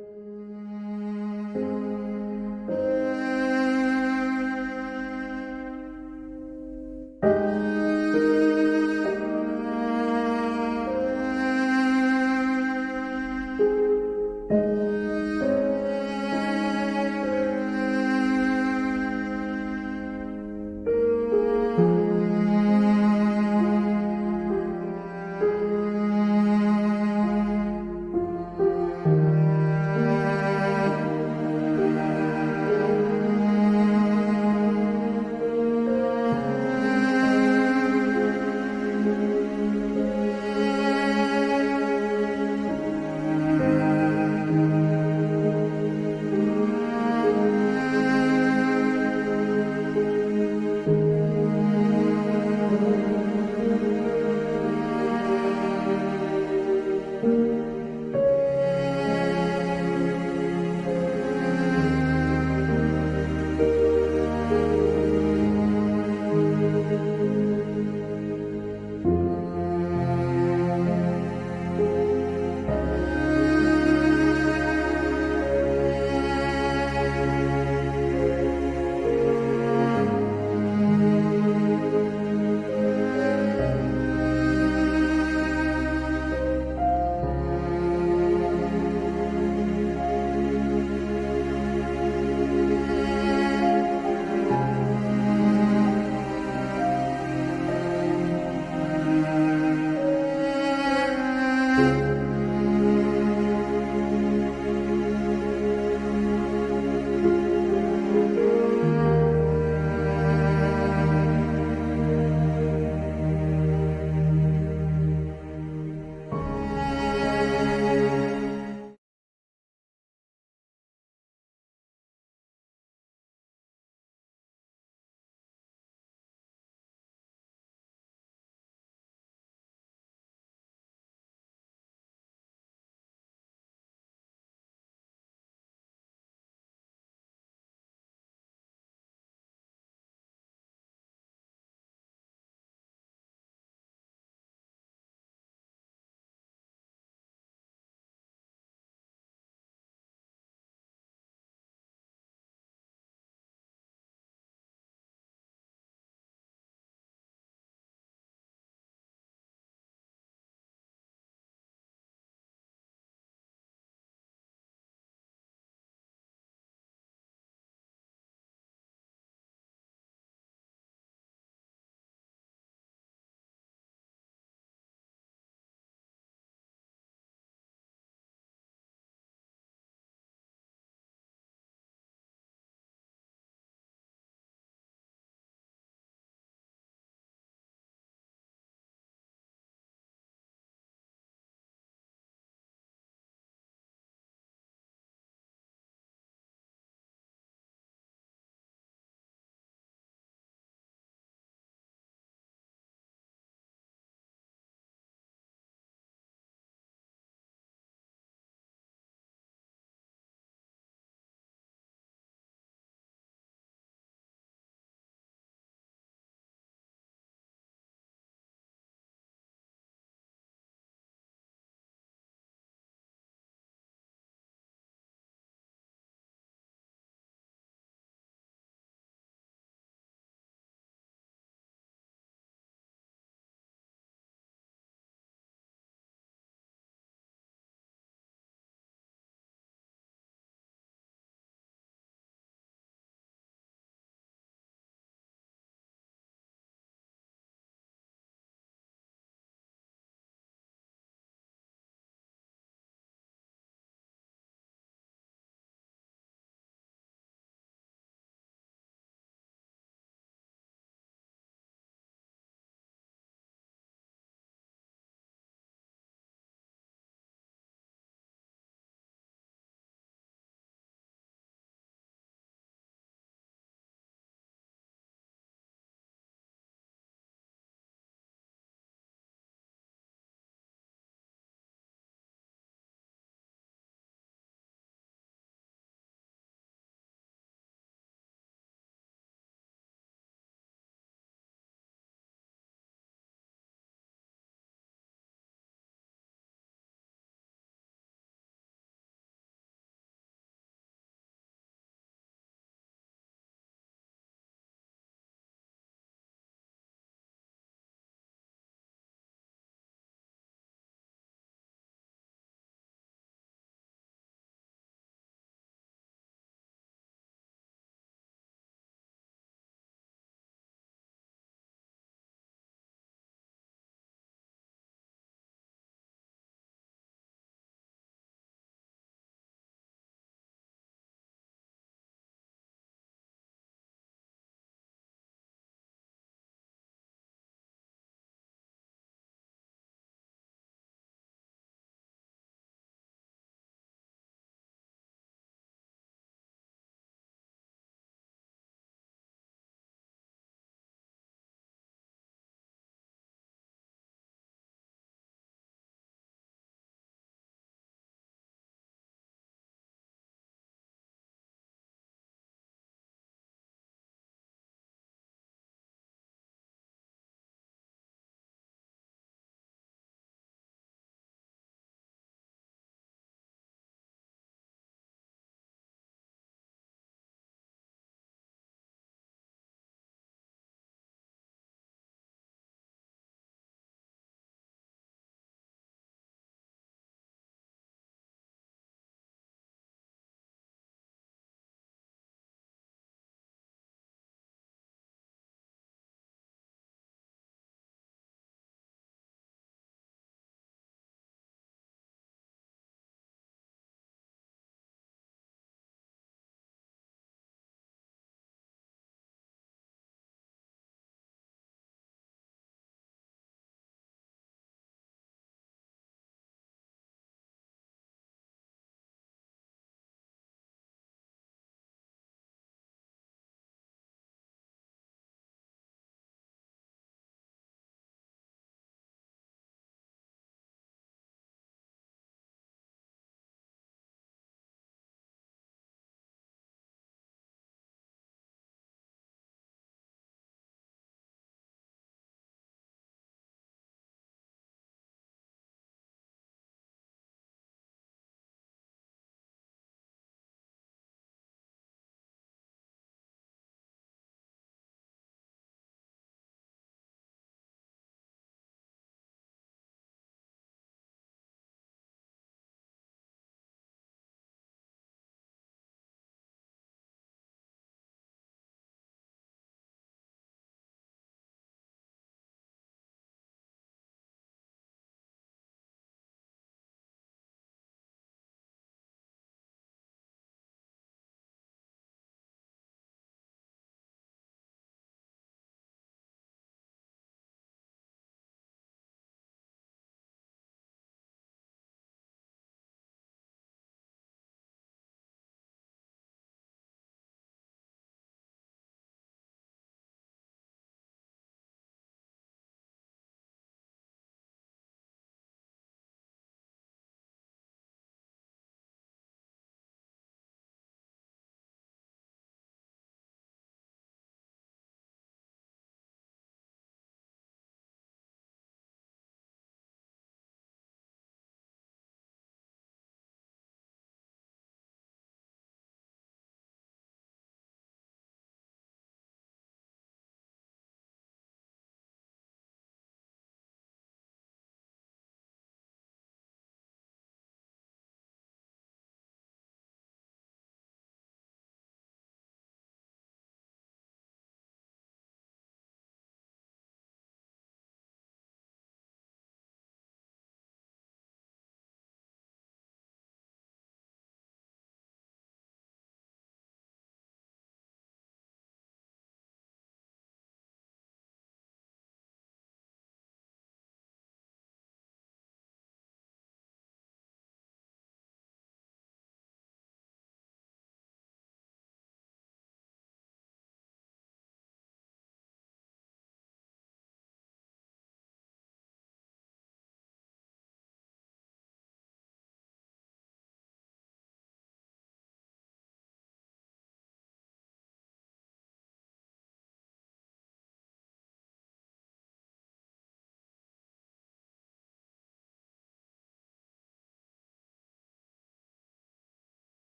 Música.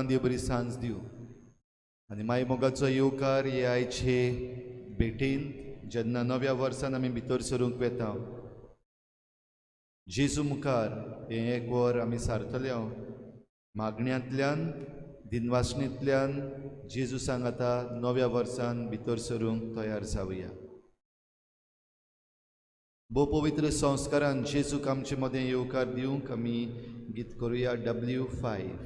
देव बरी सांज दिवं आनी माय मोगाचो येवकार हे आयचे भेटेन जेन्ना नव्या वर्सान आमी भितर सरूंक वेता जेजू मुखार हें एक वर आमी सारतले. मागण्यांतल्यान दिनवासणींतल्यान जेजू सांगाता नव्या वर्सान भितर सरूंक तयार जावया. भोव पवित्र संस्कारान जेजूक आमचे मदें येवकार दिवंक आमी गीत करुया W5.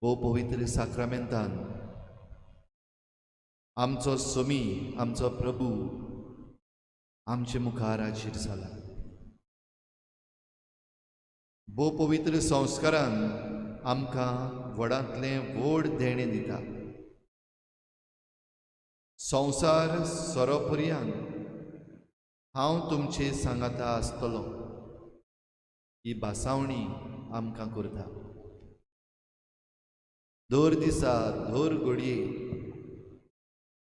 भोव पवित्र साक्रामेंतान आमचो सोमी आमचो प्रभू आमचे मुखार हाजीर जाला. भोव पवित्र संस्कारान आमकां व्हडांतलें व्हड देणें दिता. संवसार सोरोपर्यान हांव तुमचे सांगाता आसतलो ही भासावणी आमकां करता. दर दिसा दर घडये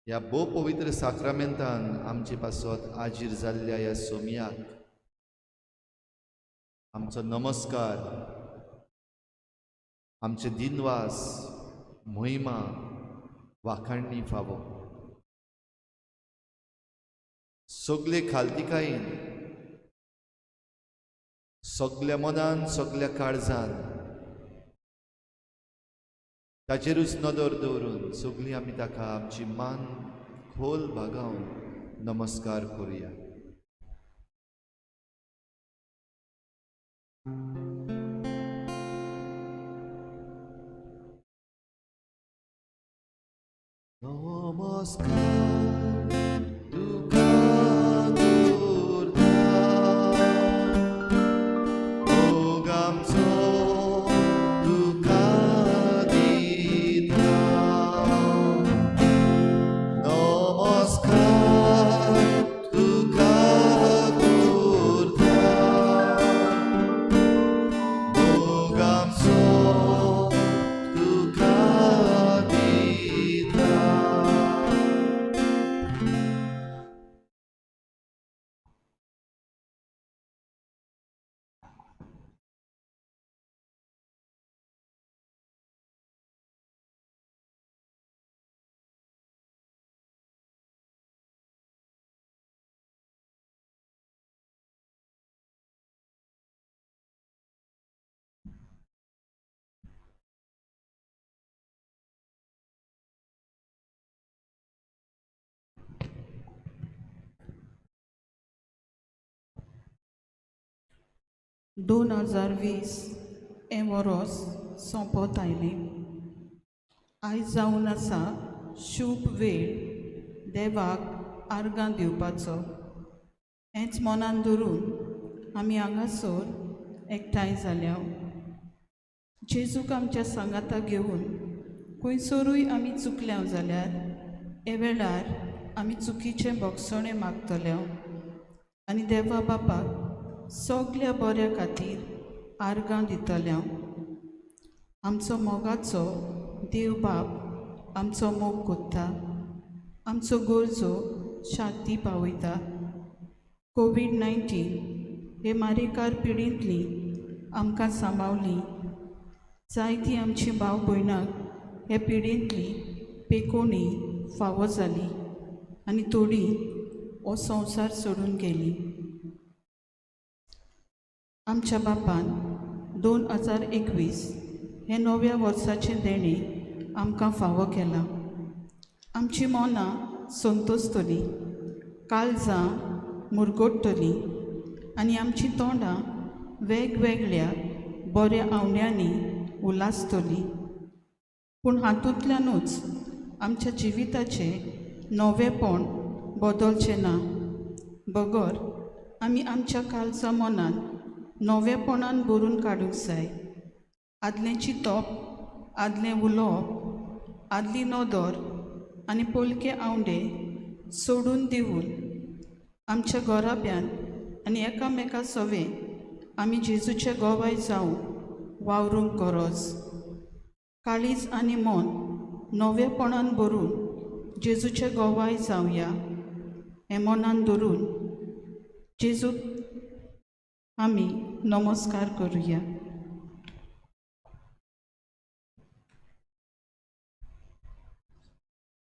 ह्या भोव पवित्र साक्रामेंतान आमचे पासत आजीर जाल्ल्या ह्या सोमयाक आमचो नमस्कार, आमचे दिनवास, महिमा वाखाणणी फावो. सगले खालतिकायेन, सगल्या मनान, सगल्या काळजान ताचेरूच नदर दवरून सगळीं आमी ताका आमची मान खोल भागावन नमस्कार करुया. नमस्कार तुका करता मोग आमचो तुका दिता. नमस्कार तुका करता मोग आमचो तुका दिता. 2020 हें वरोस सोंपत आयलें. आयज जावन आसा शूभ वेळ देवाक आर्गां दिवपाचो. हेंच मनान धरून आमी हांगासर एकठांय जाल्या. जेजूक आमच्या सांगाता घेवन खंयसरूय आमी चुकल्या जाल्यार हे वेळार आमी चुकीचें भोगसणें मागतले आनी देवा बापाक सगल्या बऱ्या खातीर आर्गां दितले. आमचो मोगाचो देव बाप आमचो मोग कोत्ता, आमचो गरजो शांती पावयता. कोवीड-19 हे मारेकार पिडींतली आमकां सांबावली. जायती आमची भाव भयणाक हे पिडींतली पेकोणी फावो जाली आनी थोडी हो संवसार सोडून गेली. आमच्या बापान 2021 हे नव्या वर्साचें देणें आमकां फावो केलां. आमची मनां संतोसतलीं, काळजां मुरगोडटलीं आनी आमचीं तोंडां वेगवेगळ्या बऱ्या आवण्यांनी उलासतलीं. पूण हातूंतल्यानूच आमच्या जिविताचें नवेंपण बदलचें ना, बगर आमी आमच्या काळजा मनान नवेंपणान भरून काडूंक जाय. आदलें चिंतप, आदलें उलोवप, आदली नदर आनी पोलके आवंडे सोडून दिवन आमच्या घराब्यान आनी एकामेका सवें आमी जेजूचे गोवाय जावंक वावरूंक गरज. काळीज आनी मन नवेंपणान भरून जेजूचे गोवाय जावया हें मनान धरून जेजूक आमी नमस्कार करुया.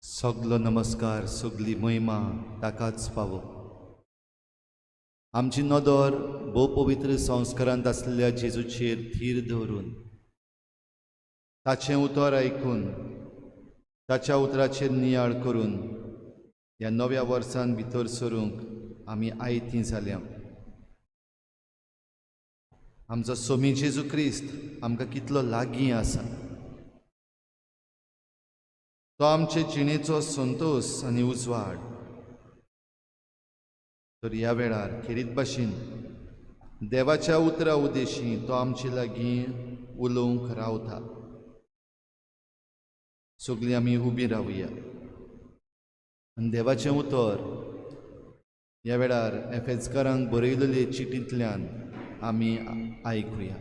सगलो नमस्कार, सगली महिमा ताकाच फावो. आमची नदर भोव पवित्र संस्कारांत आसलेल्या जेजूचेर थीर दवरून, ताचें उतर आयकून, ताच्या उतराचेर नियाळ करून ह्या नव्या वर्सान भितर सरूंक आमी आयतीं जाल्या. आमचो सोमी जेजू क्रिस्त आमकां कितलो लागीं आसा. तो आमचे जिणेचो संतोस आनी उजवाड. तर ह्या वेळार खेरीत भाशेन देवाच्या उतरा उदेशी तो आमचे लागीं उलोवंक रावता. सगळीं आमी उबी रावया आनी देवाचें उतर ह्या वेळार एफेजकारांक बरयलेले चिटींतल्यान आमी आयकुया.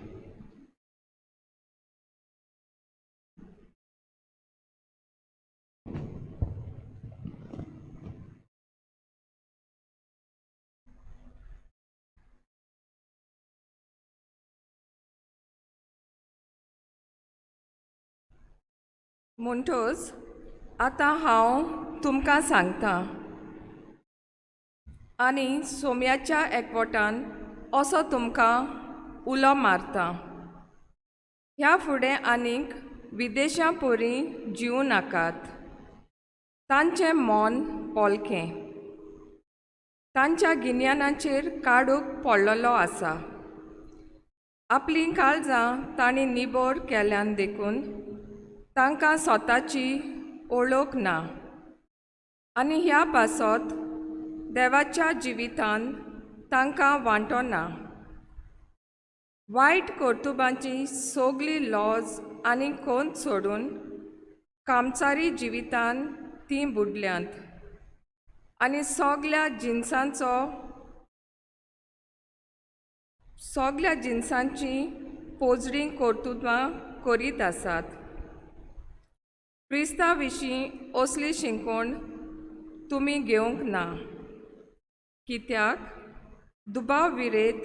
म्हणटोच आतां हांव तुमकां सांगता आनी सोम्याच्या एकवटान असो तुमकां उलो मारता, ह्या फुडें आनीक विदेशां परी जिवूं नाकात. तांचें मन पोलकें, तांच्या गिन्यानाचेर काडूक पडलेलो आसा. आपलीं काळजां तांणी निबोर केल्यान देखून तांकां स्वताची ओळख ना आनी ह्या पासत देवाच्या जिवितान तांकां वांटो ना. वायट कर्तुबांची सगली लॉज आनी कोंत सोडून कामचारी जिवितान तीं बुडल्यांत आनी सगल्या जिनसांची पोजडीं कर्तुबां करीत आसात. क्रिस्ता विशीं असली शिकवण तुमी घेवंक ना, कित्याक दुबाव विरेत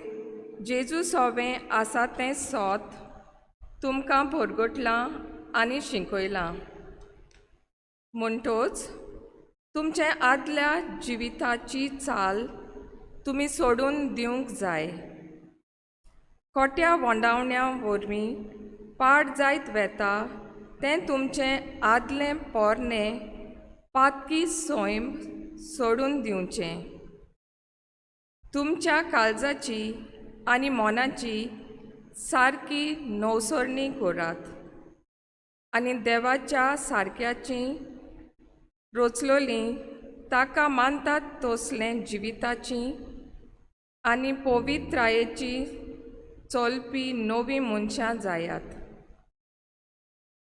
जेजू सोवें आसा तें सोत तुमकां भरगटलां आनी शिकयलां. म्हणटोच तुमचे आदल्या जिविताची चाल तुमी सोडून दिवंक जाय. खोट्या वोंडावण्या वरवीं पाड जायत वेता तें तुमचें आदलें पोरणें पातकी सैम सोडून दिवचें. तुमच्या काळजाची आनी मोनाची सारकी नवसरणी करात आनी देवाच्या सारक्याची रोचलोली ताका मानतात तसलें जिविताची आनी पवित्रायेची चलपी नवी मनशां जायात.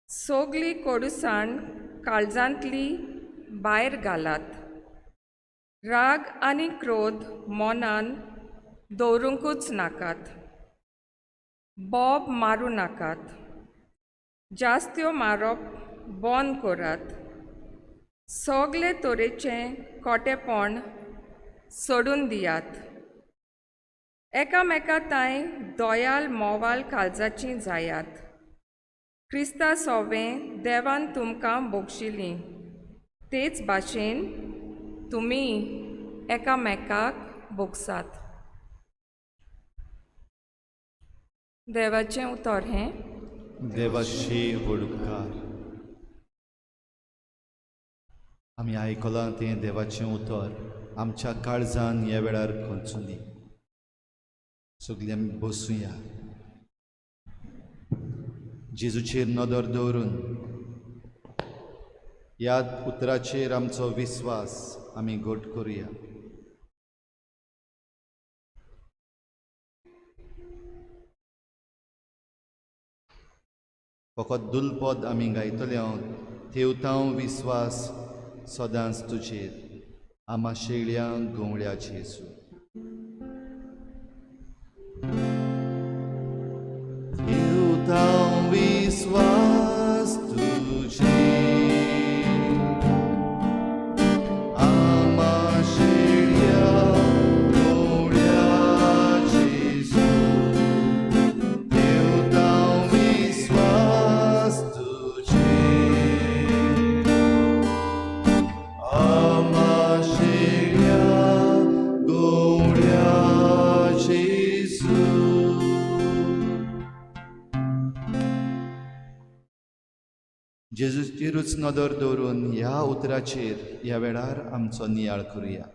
सगली कोडूसाण काळजांतली भायर घालात. राग आनी क्रोध मनान दवरुंकूच नाकात. बोब मारूं नाकात. जास्त्यो मारप बंद करात. सगळे तरेचें खोटेपण सोडून दियात. एकामेका तांय दयाल मोवाल काळजाची जायात. क्रिस्ता सोवें देवान तुमकां बक्षिली तेच भाशेन तुमी एकामेकाक भोगसात. देवाचें उतर हें. देवाशी उपकार. आमी आयकलां तें देवाचें उतर आमच्या काळजान ह्या वेळार खंचुनी. सगळीं आमी बसुया. जेजूचेर नदर दवरून ह्या उतराचेर आमचो विस्वास आमी घट करुया. फकत दुलपद आमी गायतले आहोत. ठेवतां विस्वास सदांच तुजेर आमा शेळ्या गवळ्या जेजू. ठेवतां विस्वास तुजेर आमा शेळ्या गवळ्या जेजू. ठेवतां विस्वास तुजेर आमा शेळ्या गवळ्या जेजू. जेजूचेरूच नदर दवरून ह्या उतराचेर ह्या वेळार आमचो नियाळ करुया.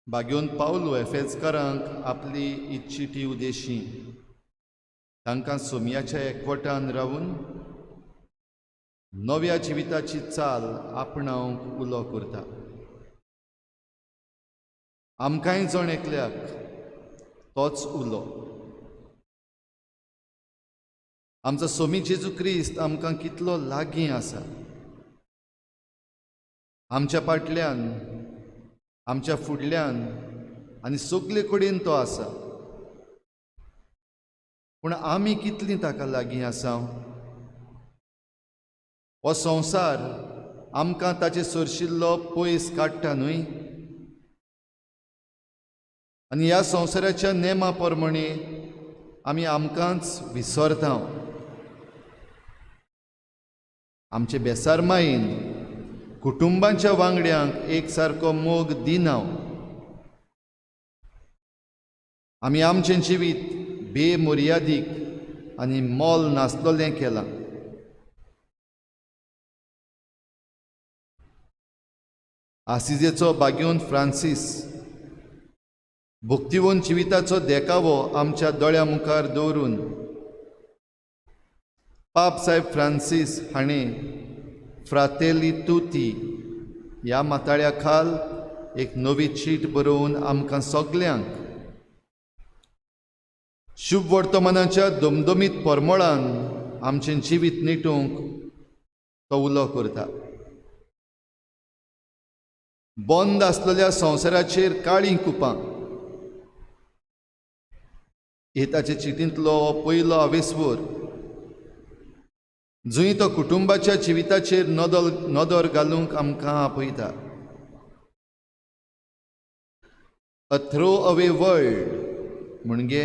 बागेवन पावलो एफेजकारांक आपली इच्छिटी उदेशी तांकां सोमयाच्या एकवटान रावून नव्या जिविताची चाल आपणावंक उलो करता. आमकांय जण एकल्याक तोच उलो. आमचो सोमी जेजू क्रिस्त आमकां कितलो लागीं आसा. आमच्या फाटल्यान, आमच्या फुडल्यान आनी सगळे कडेन तो आसा. पूण आमी कितलीं ताका लागीं आसा? हो संवसार आमकां ताचे सरशिल्लो पयस काडटा न्हय? आनी ह्या संवसाराच्या नेमा प्रमाणे आमी आमकांच विसरता. आमचे बेसारमायेन कुटुंबांच्या वांगड्यांक एक सारको मोग दिना. आमी आमचें जिवीत बेमर्यादीक आनी मोल नासलोलें केलां. आसिजेचो बागेवन फ्रांसीस भक्तिवन जिविताचो देखावो आमच्या दोळ्या मुखार दवरून पाप साहेब फ्रांसीस हाणें फ्रातेली तुती ह्या माताळ्या खाल एक नवी चीट बरोवन आमकां सगल्यांक शुभ वर्तमानाच्या दमदमीत परमळान आमचें जिवीत निटूंक तो उलो करता. बंद आसलेल्या संवसाराचेर काळीं कुपां. हे ताचे चिटींतलो हो पयलो आवेस्वर जंय तो कुटुंबाच्या जिविताचेर नदर घालूंक आमकां आपयता. अ थ्रो अवे वर्ल्ड म्हणजे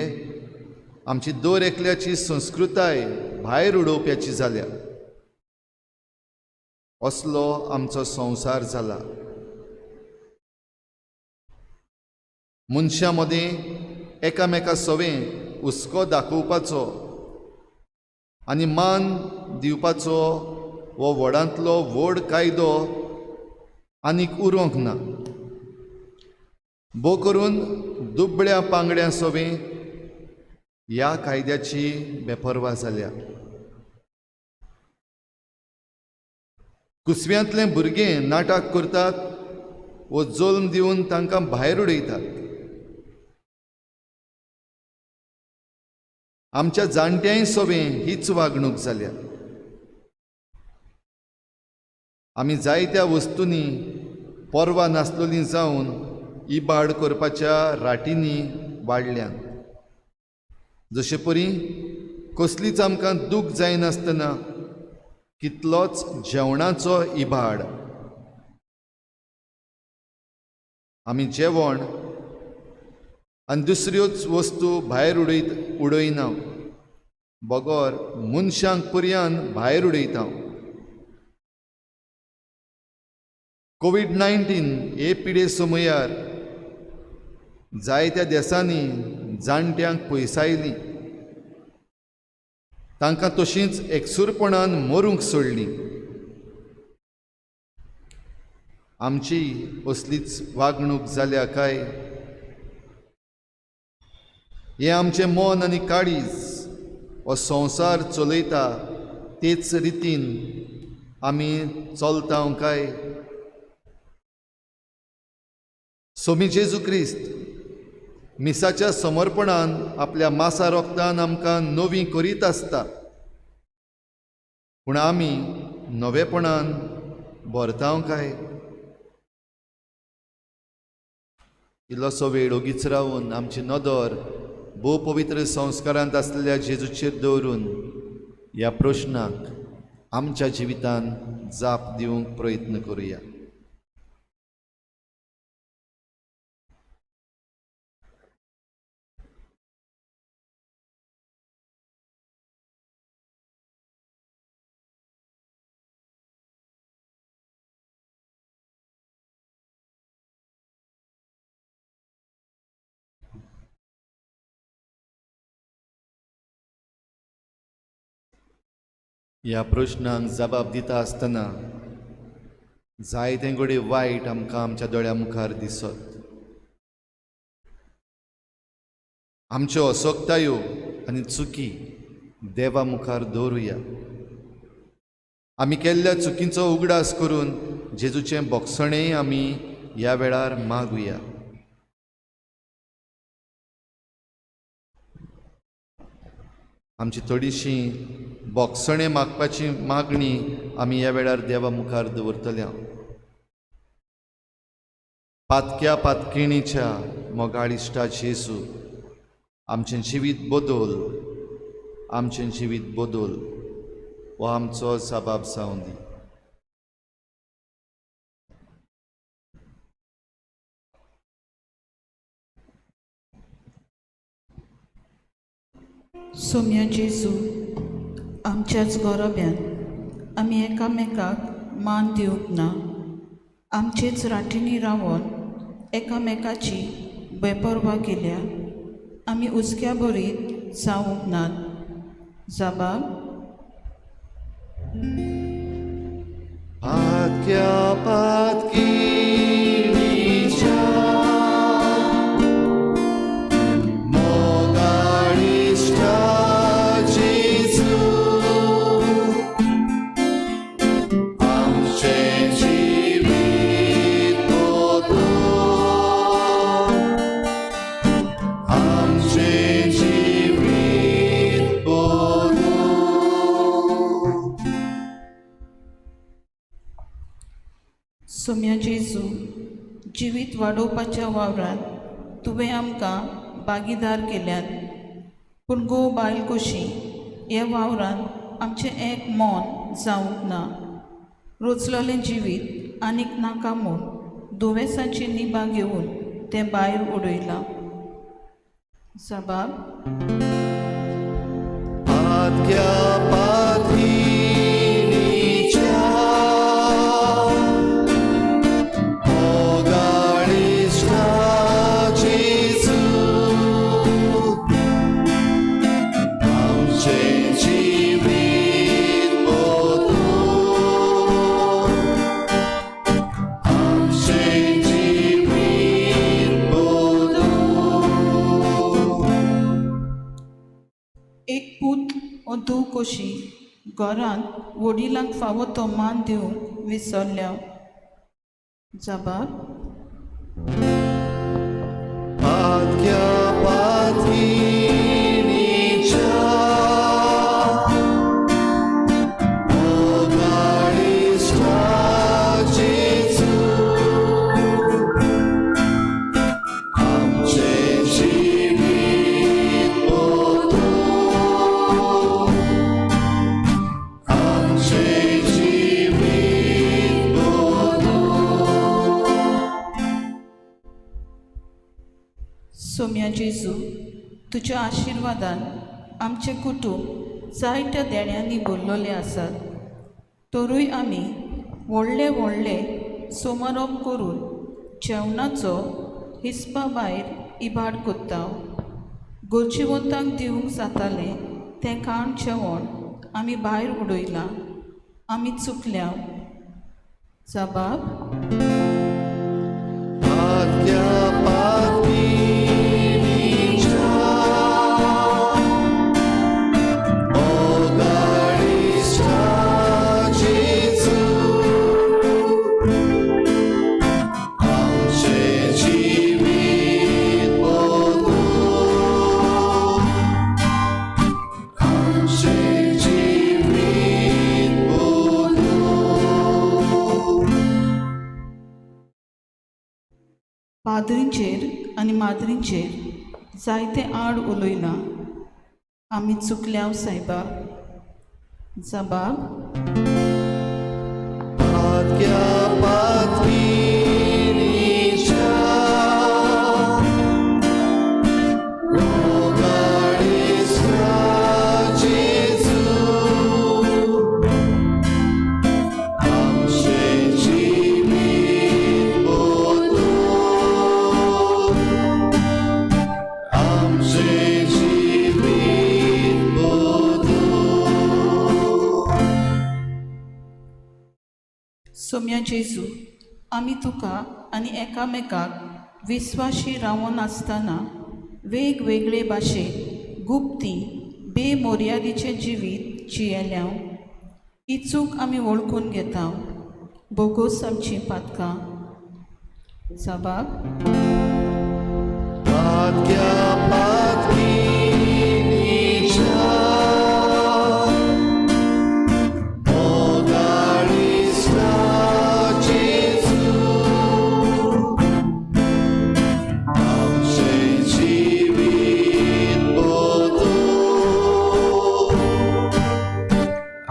आमची दर एकल्याची संस्कृताय भायर उडोवप्याची जाल्या, असलो आमचो संवसार जाला. मनशां मदीं एकामेका सवें हुस्को दाखोवपाचो आनी मान दिवपाचो हो व्हडांतलो व्हड कायदो आनीक उरोंक ना. भोव करून दुबळ्या पांगड्यां सवें ह्या कायद्याची बेपर्वा जाल्या. कुसव्यांतलें भुरगें नाटक करतात वो जल्म दिवन तांकां भायर उडयतात. आमच्या जाणट्यांय सवें हीच वागणूक जाल्या. आमी जायत्या वस्तूंनी पर्वा नासलेली जावन इबाड करपाच्या राटींनी वाडल्यात. जशे परी कसलीच आमकां दूख जायनासतना कितलोच जेवणाचो इबाड. आमी जेवण आनी दुसऱ्योच वस्तू भायर उडयना, बगर मनशांक पर्यान भायर उडयता. कोवीड-19 हे पिडे समयार जायत्या देशांनी जाणट्यांक पयसायलीं, तांकां तशींच एकसूरपणान मरूंक सोडलीं. आमची असलीच वागणूक जाल्या काय? हें आमचें मन आनी काळीज हो संवसार चलयता तेच रितीन आमी चलता काय? सोमी जेजू क्रिस्त मिसाच्या समर्पणान आपल्या मासा रोगतान आमकां नवी करीत आसता, पूण आमी नवेपणान भरता काय? इल्लोसो वेळ ओगीच रावन आमची नदर भोव पवित्र संस्कारांत आसलेल्या जेजूचेर दवरून ह्या प्रश्नाक आमच्या जिवितान जाप दिवंक प्रयत्न करुया. ह्या प्रश्नांक जबाब दिता आसतना जायतें घडये वायट आमकां आमच्या दोळ्या मुखार दिसत. आमच्यो असक्तायो आनी चुकी देवा मुखार दवरुया. आमी केल्ल्या चुकींचो उगडास करून जेजूचें बोगसणें आमी ह्या वेळार मागुया. आमची थोडीशी बोगसणें मागपाची मागणी आमी ह्या वेळार देवा मुखार दवरतल्या. पातक्या पातकिणीच्या मोगाळ इश्टा जेजू, आमचें जिवीत बदल, आमचें जिवीत बदल, हो आमचो जबाब जावं दी. सोम्या जेजू, आमच्याच गोरब्यान आमी एकामेकाक मान दिवंक ना, आमचेच राटींनी रावन एकामेकाची बेपर्वा केल्या. आमी हुस्क्या भरीत जावंक नात. जबाब पातक्या पातकिणीच्या मोगाळ इश्टा जेजू, आमचें जिवीत बदल, आमचें जिवीत बदल. सोम्या जेजू, जिवीत वाडोवपाच्या वावरांत तुवें आमकां भागीदार केल्यात. पूण घोव बायल कशी हे वावरांत आमचें एक मन जावंक ना. रोचलेलें जिवीत आनीक नाका म्हूण दुयेंसाची निभां घेवन तें भायर उडयलां. जबाब. पातक्या पातकिणीच्या मोगाळिश्टा जेजू, आमचें जिवीत बदलूं, आमचें जिवीत बदलूं. एक पूत वो धूव कशी घरांत वडिलांक फावो तो मान दिवंक विसरल्या. जबाब. पातक्या पातकिणीच्या मोगाळिश्टा जेजू, आमचें जिवीत बदलूं, आमचें जिवीत बदलूं. सोम्या जेजू, तुज्या आशिर्वादान आमचें कुटूंब जायत्या देण्यांनी भरलेलें आसात. तरूय आमी व्हडले व्हडले समारोप करून जेवणाचो हिसपा भायर इबाड कोत्ता. गरजेवंतांक दिवंक जातालें तें खाण जेवण आमी भायर उडयलां. आमी चुकल्या. जबाब. पातक्या पातकिणीच्या मोगाळिश्टा जेजू, आमचें जिवीत बदलूं, आमचें जिवीत बदलूं. पाद्रींचेर आनी माद्रींचेर जायते आड उलयलां. आमी चुकल्या सायबा. जबाब. पातक्या पातकिणीच्या मोगाळिश्टा जेजू, आमचें जिवीत बदलूं, आमचें जिवीत बदलूं. सोम्या जेजू, आमी तुका आनी एकामेकाक विस्वाशी रावन आसतना वेगवेगळे भाशेन गुप्ती बेमोर्यादीचें जिवीत जियेल्या. ही चूक आमी वळखून घेता. बोगोस आमचीं पातकां. जबाब. पातक्या पातकिणीच्या मोगाळिश्टा जेजू, आमचें जिवीत बदलूं,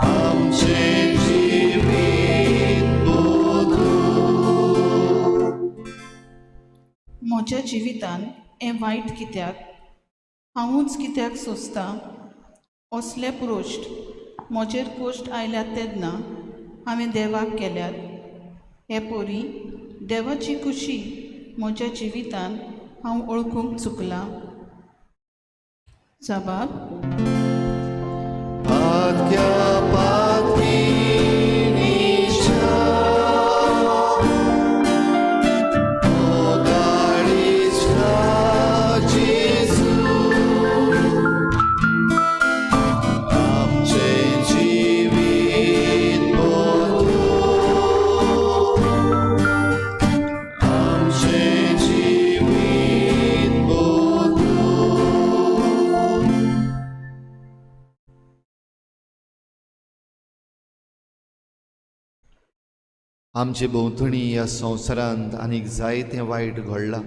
आमचें जिवीत बदलूं. म्हज्या जिवितान हें वायट कित्याक, हांवूच कित्याक सोंसतां असले प्रश्न म्हजेर कश्ट आयल्यात तेन्ना हांवें देवाक केल्यात. हे परी देवाची खुशी म्हज्या जिवितान हांव वळखूंक चुकलां. जबाब. पातक्या पातकिणीच्या मोगाळिश्टा जेजू, आमचें जिवीत बदलूं, आमचें जिवीत बदलूं. आमचे भोंवतणी ह्या संवसारांत आनीक जायतें वायट घडलां.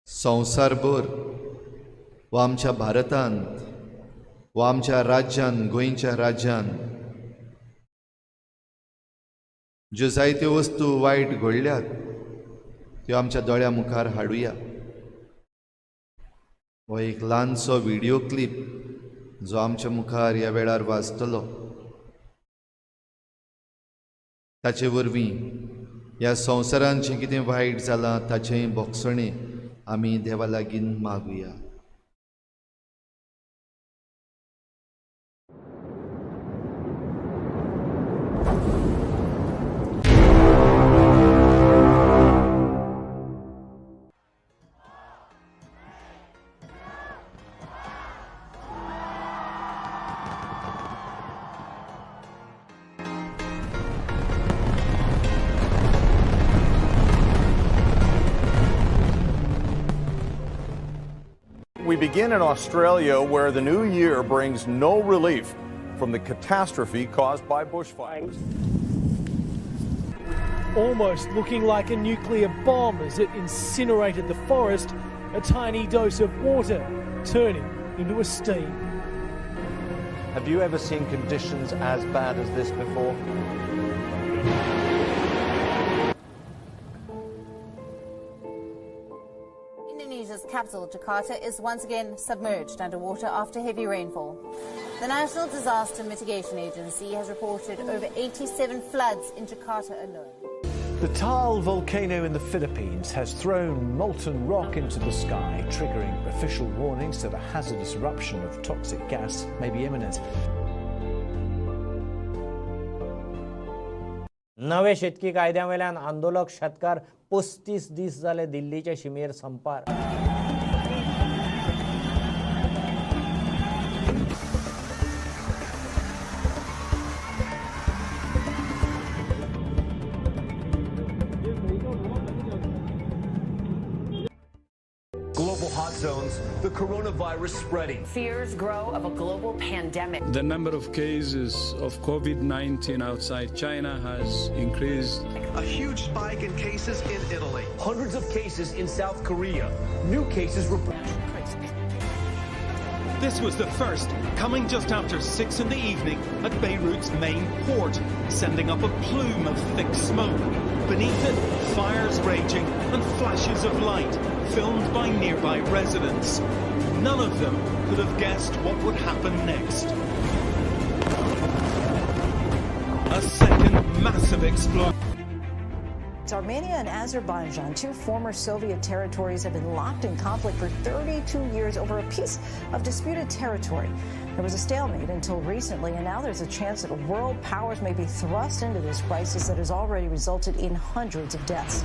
संवसारभर वा आमच्या भारतांत वा आमच्या राज्यांत, गोंयच्या राज्यांत ज्यो जायत्यो वस्तू वायट घडल्यात त्यो आमच्या दोळ्या मुखार हाडुया. हो एक ल्हानसो व्हिडियो क्लिप जो आमच्या मुखार ह्या वेळार वाजतलो, ताचे वरवीं ह्या संवसारांत जें कितें वायट जालां ताचें भोगसणें आमी देवा लागीं मागुया. We begin in Australia, where the new year brings no relief from the catastrophe caused by bushfires. Almost looking like a nuclear bomb as it incinerated the forest, a tiny dose of water turning into a steam. Have you ever seen conditions as bad as this before? Indonesia's capital, Jakarta, is once again submerged underwater after heavy rainfall. The National Disaster Mitigation Agency has reported over 87 floods in Jakarta alone. The Taal volcano in the Philippines has thrown molten rock into the sky, triggering official warnings that a hazardous eruption of toxic gas may be imminent. नवे शेतकी कायद्यावेल्यान आंदोलक शेतकार 35 दीस जाले दिल्लीचे शिमेर संपार. Global hot zones, the coronavirus spreading. Fears grow of a global pandemic. The number of cases of COVID-19 outside China has increased. A huge spike in cases in Italy. Hundreds of cases in South Korea. New cases reported. This was the first, coming just after 6 in the evening at Beirut's main port, sending up a plume of thick smoke. Beneath it, fires raging and flashes of light, filmed by nearby residents. None of them could have guessed what would happen next. A second massive explosion. Armenia and Azerbaijan, two former Soviet territories, have been locked in conflict for 32 years over a piece of disputed territory. There was a stalemate until recently, and now there's a chance that world powers may be thrust into this crisis that has already resulted in hundreds of deaths.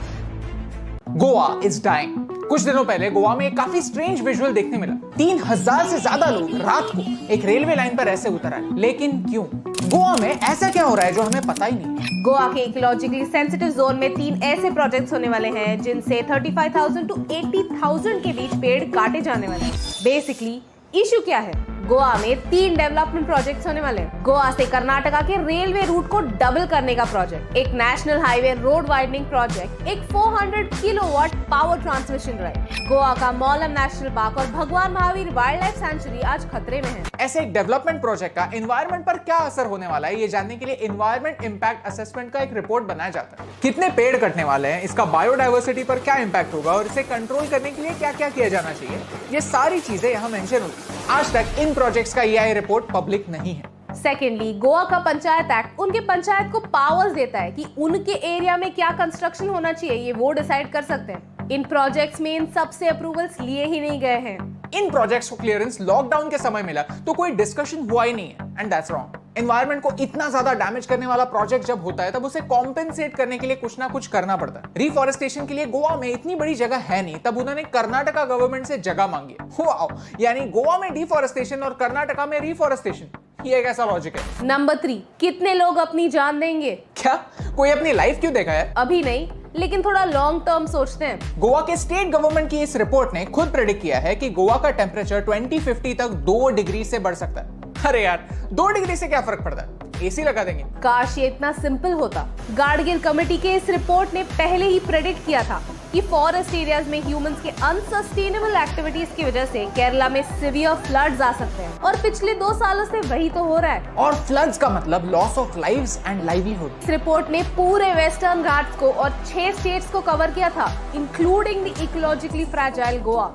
Goa is dying. कुछ दिनों पहले गोवा में एक काफी strange visual देखने मिला। 3000 से ज्यादा लोग रात को एक रेलवे लाइन पर ऐसे उतर आए, लेकिन क्यों? गोवा में ऐसा क्या हो रहा है जो हमें पता ही नहीं? Goa K ecologically sensitive John में 3 ऐसे प्रोजेक्ट्स होने वाले हैं जिनसे 35,000 टू 80,000 के बीच पेड़ काटे जाने वाले हैं। बेसिकली इश्यू क्या है? गोवा में 3 डेवलपमेंट प्रोजेक्ट्स होने वाले हैं। गोवा से कर्नाटका के रेलवे रूट को डबल करने का प्रोजेक्ट, एक national highway road widening project, एक 400 kilowatt power transmission line. Goa का मौलम नेशनल पार्क और भगवान महावीर वाइल्ड लाइफ सेंचुरी आज खतरे में है। ऐसे एक डेवलपमेंट प्रोजेक्ट का एनवायरमेंट पर क्या असर होने वाला है, ये जानने के लिए एनवायरमेंट इम्पैक्ट असेसमेंट का एक रिपोर्ट बनाया जाता है। कितने पेड़ कटने वाले हैं, इसका बायोडाइवर्सिटी पर क्या इम्पैक्ट होगा और इसे कंट्रोल करने के लिए क्या क्या किया जाना चाहिए, ये सारी चीजें यहाँ मेंशन होती है। आज तक इन प्रोजेक्ट्स का ईआईए रिपोर्ट पब्लिक नहीं है। सेकेंडली, गोवा का पंचायत एक्ट उनके पंचायत को पावर्स देता है कि उनके एरिया में क्या कंस्ट्रक्शन होना चाहिए, ये वो डिसाइड कर सकते हैं। इन प्रोजेक्ट्स में इन सबसे अप्रूवल्स लिए ही नहीं गए हैं। इन प्रोजेक्ट्स को क्लियरेंस लॉकडाउन के समय मिला तो कोई डिस्कशन हुआ ही नहीं है, एंड that's wrong. Environment को इतना ज्यादा डैमेज करने वाला प्रोजेक्ट जब होता है तब उसे कॉम्पेंसेट करने के लिए कुछ ना कुछ करना पड़ता है। रिफॉरेस्टेशन के लिए गोवा में इतनी बड़ी जगह है नहीं, तब उन्होंने कर्नाटका गवर्नमेंट से जगह मांगी। वाओ, यानी गोवा में डिफॉरेस्टेशन और कर्नाटका में रिफॉरेस्टेशन, ये कैसा लॉजिक है? नंबर 3, कितने लोग अपनी जान देंगे? क्या कोई अपनी लाइफ क्यों देगा यार? अभी नहीं, लेकिन थोड़ा लॉन्ग टर्म सोचते हैं। गोवा के स्टेट गवर्नमेंट की इस रिपोर्ट ने खुद प्रेडिक्ट किया है कि गोवा का टेम्परेचर 2050 तक 2 डिग्री से बढ़ सकता है। अरे यार, 2 डिग्री से क्या फर्क पड़ता है, एसी लगा देंगे। काश ये इतना सिंपल होता। गाडगिल कमेटी के इस रिपोर्ट ने पहले ही प्रेडिक्ट किया था कि फॉरेस्ट एरियाज में ह्यूमंस के अनसस्टेनेबल एक्टिविटीज की वजह से केरला में सिवियर फ्लड्स आ सकते हैं, और पिछले 2 सालों से वही तो हो रहा है। और फ्लड्स का मतलब loss of lives and livelihood. Is report ने पूरे वेस्टर्न घाट्स को और 6 स्टेट्स को कवर किया था, including the ecologically fragile Goa.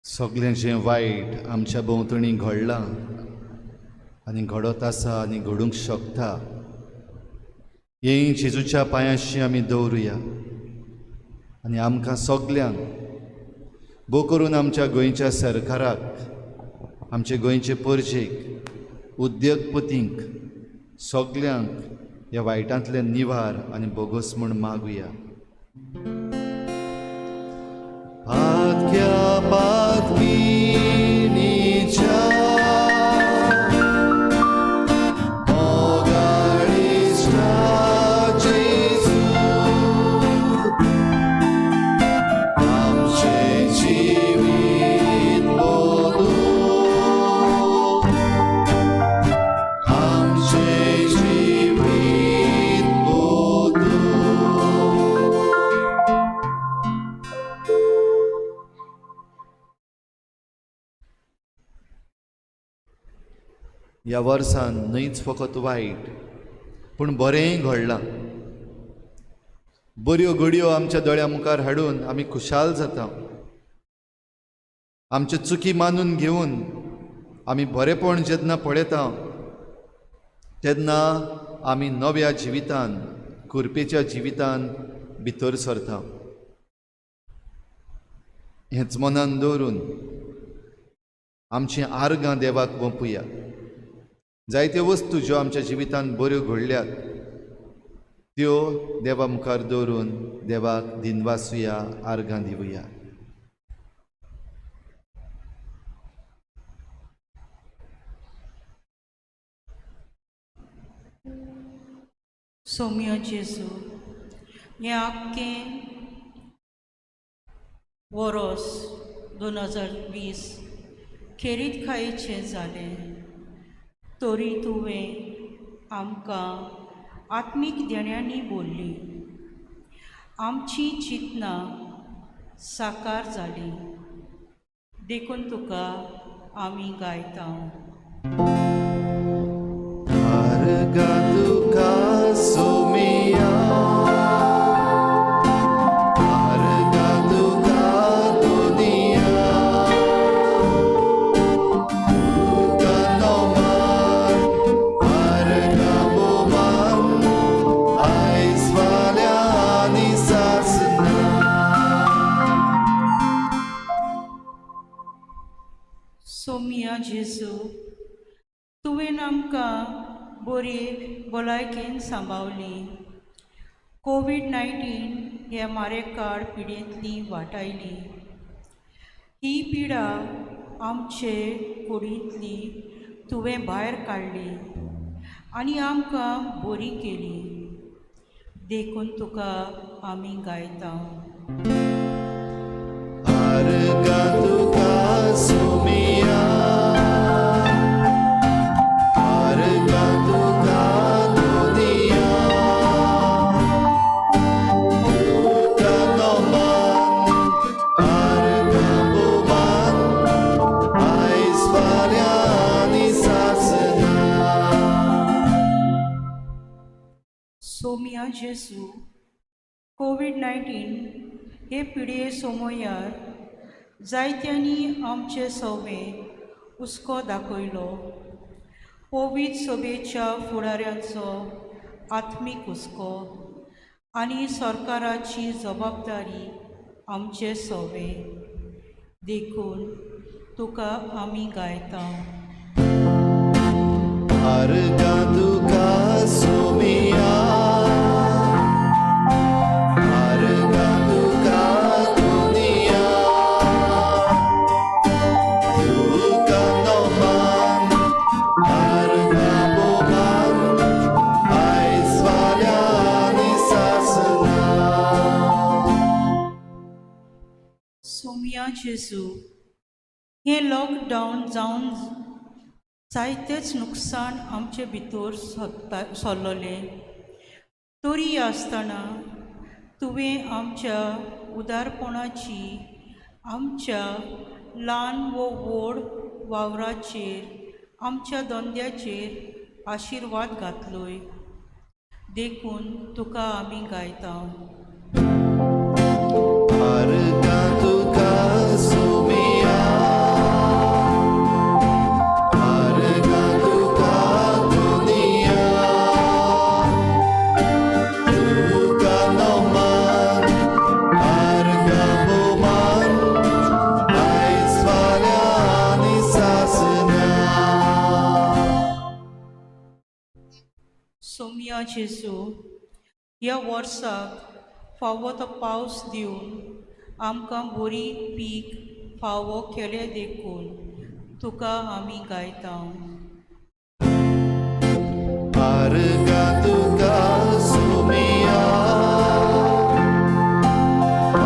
सगळें जें वायट आमच्या भोंवतणी घडलां आनी घडत आसा आनी घडूंक शकता, हें जेजूच्या पांयांशी आमी दवरुया आनी आमकां सगल्यांक, भोव करून आमच्या गोंयच्या सरकाराक, आमचे गोंयचे परजेक, उद्देगपतींक, सगल्यांक ह्या वायटांतले निवार आनी बोगोस म्हूण मागुया. पातक्या पातकिणीच्या मोगाळिश्टा जेजू, आमचें जिवीत बदलूं, आमचें जिवीत बदलूं. ह्या वर्सान न्हयच फकत वायट पूण बरेंय घडलां. बऱ्यो घडयो आमच्या दोळ्या मुखार हाडून आमी खुशाल जाता. आमच्यो चुकी मानून घेवन आमी बरेपण जेन्ना पळयता तेन्ना आमी नव्या जिवितान, कुरपेच्या जिवितान भितर सरता. हेंच मनान दवरून आमचीं आर्गां देवाक वंपुया. जायत्यो वस्तू ज्यो आमच्या जिवितान बऱ्यो घडल्यात त्यो देवा मुखार दवरून देवाक दिनवासुया, आर्गां दिवया. सोम्या जेजू, हें आख्खें वरोस 2020 खेरीत खायचें जालें, तरी तुवें आमकां आत्मीक देण्यांनी बोल्ली, आमची चिंतनां साकार जाली, देखून तुका आमी गायता. आर्गां तुका सोमिया, आर्गां तुका दुनिया, तुका नोमान, आर्गां बोमान, आयज फाल्यां आनी सासना. सोमिया जेजू, तुवें आमकां बरी भलायकेन सांबावली, कोवीड-19 हे मारेकाळ पिडेंतली वाटायली. ही पिडा आमचे कुडींतली तुवें भायर काडली आनी आमकां बरी केली, देखून तुका आमी गायता. आर्गां तुका सोमिया, आर्गां तुका दुनिया, तुका नोमान, आर्गां बोमान, आयज फाल्यां आनी सासना. सोमिया जेजू, कोवीड-19 हे पिडये सोमयार जायत्यांनी आमचे सवे हुस्को दाखयलो. पवित्र सभेच्या फुडाऱ्यांचो आत्मीक हुस्को आनी सरकाराची जबाबदारी आमचे सवे, देखून तुका आमी गायता. आर्गां तुका सोमिया, आर्गां तुका दुनिया, तुका नोमान, आर्गां बोमान, जेजू, हें लॉकडावन जावन जायतेच नुकसाण आमचे भितर सरता सरलोलें, तरी आसतना तुवें आमच्या उदारपणाची आमच्या ल्हान वो व्हड वावराचेर आमच्या धंद्याचेर आशिर्वाद घातलोय, देखून तुका आमी गायता. आर्गां तुका सोमिया, आर्गां तुका दुनिया, तुका नोमान आर्गां भोवमान आयज फाल्यां आनी सासना. सोमिया जेजू, ह्या वर्साक फावो तो पावस दिवन आमकां बरी पीक फावो केलें देखून तुका आमी गायता. आर्गां तुका सोमिया,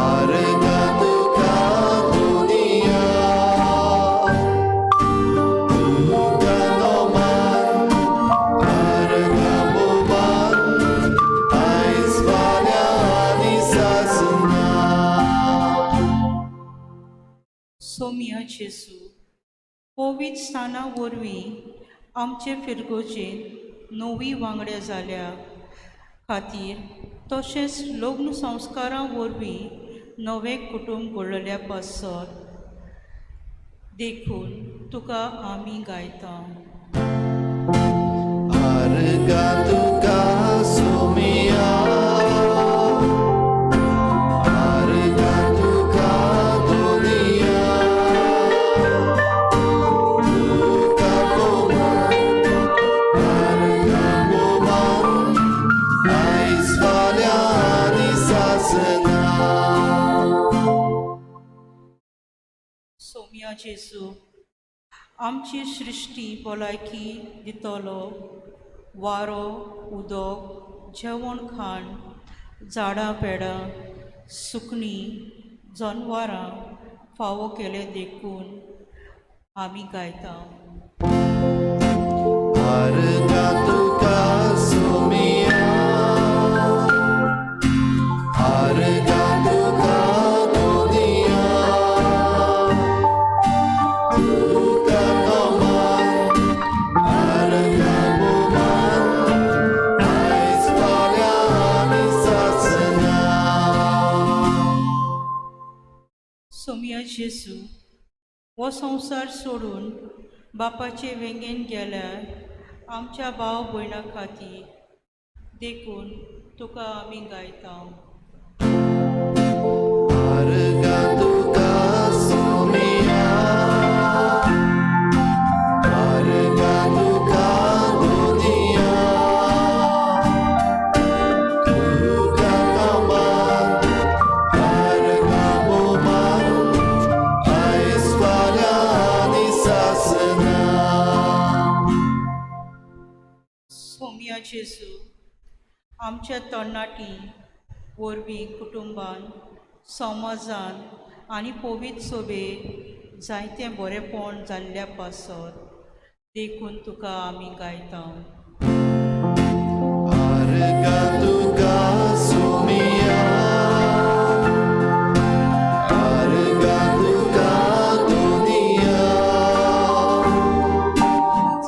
आर्गां तुका दुनिया, तुका नोमान आर्गां भोवमान आयज फाल्यां आनी सासना. सोमिया जेजू, पवित्र स्थाना वरवीं आमचे फिरगोजेंत नवी वांगड्या जाल्या खातीर तशेंच लग्न संस्कारां वरवीं नवें कुटुंब घडलेल्या पासत देखून तुका आमी गायता. आर्गां तुका सोमिया, आर्गां तुका दुनिया, तुका भोवमान आर्गां भोवमान आयज फाल्यां आनी सासना. सोमिया जेजू, आमची सृश्टी भलायकी दितलो, वारो, उदक, जेवण खाण, झाडां पेडां, सुकणीं, जनवरां फावो केलें देखून आमी गायता. आर्गां तुका सोमिया, आर्गां तुका दुनिया, तुका नोमान आर्गां भोवमान आयज फाल्यां आनी सासना. सोमिया जेजू, हो संवसार सोडून बापाचे वेंगेन गेल्यार आमच्या भाव भयणां खातीर देखून तुका आमी गायता. आर्गां तुका सोमिया, आर्गां तुका दुनिया, तुका नोमान आर्गां भोवमान आयज फाल्यां आनी सासना. सोमिया जेजू, आमच्या तरणाटी वरवीं कुटुंबान, समाजान आनी पवित्र सोबेक जायतें बरेंपण जाल्ल्या पासत देखून तुका आमी गायता. आर्गां तुका सोमिया, आर्गां तुका दुनिया,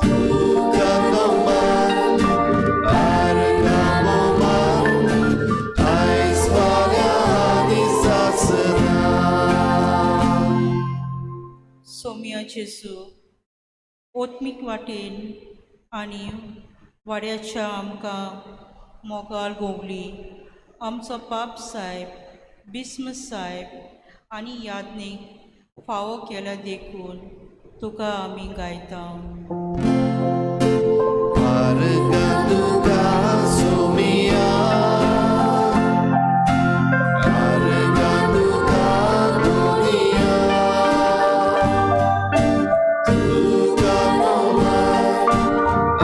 तुका नोमान आर्गां भोवमान आयज फाल्यां आनी सासना. सोमिया जेजू, ओत्मीक वाटेन आनी वाड्याच्या आमकां मोगाल गोवली आमचो पाप सायब, बिस्म सायब आनी याज्ञीक फावो केल्या देखून तुका आमी गायता. आर्गां तुका सोमिया, आर्गां तुका दुनिया, तुका नोमान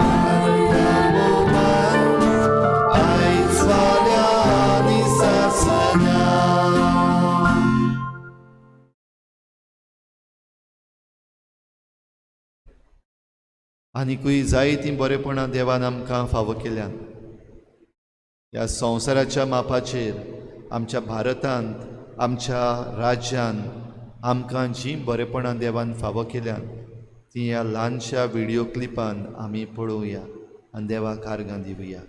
आर्गां भोवमान आयज फाल्यां आनी सासना. आनिकूय जायतीं बरेपणां देवान आमकां फावो केल्यान. ह्या संवसाराच्या मापाचेर आमच्या भारतांत, आमच्या राज्यांत आमकां जीं बरेपणां देवान फावो केल्यान तीं ह्या ल्हानशा व्हिडियो क्लिपान आमी पळोवया आनी देवाक आर्गां दिवया.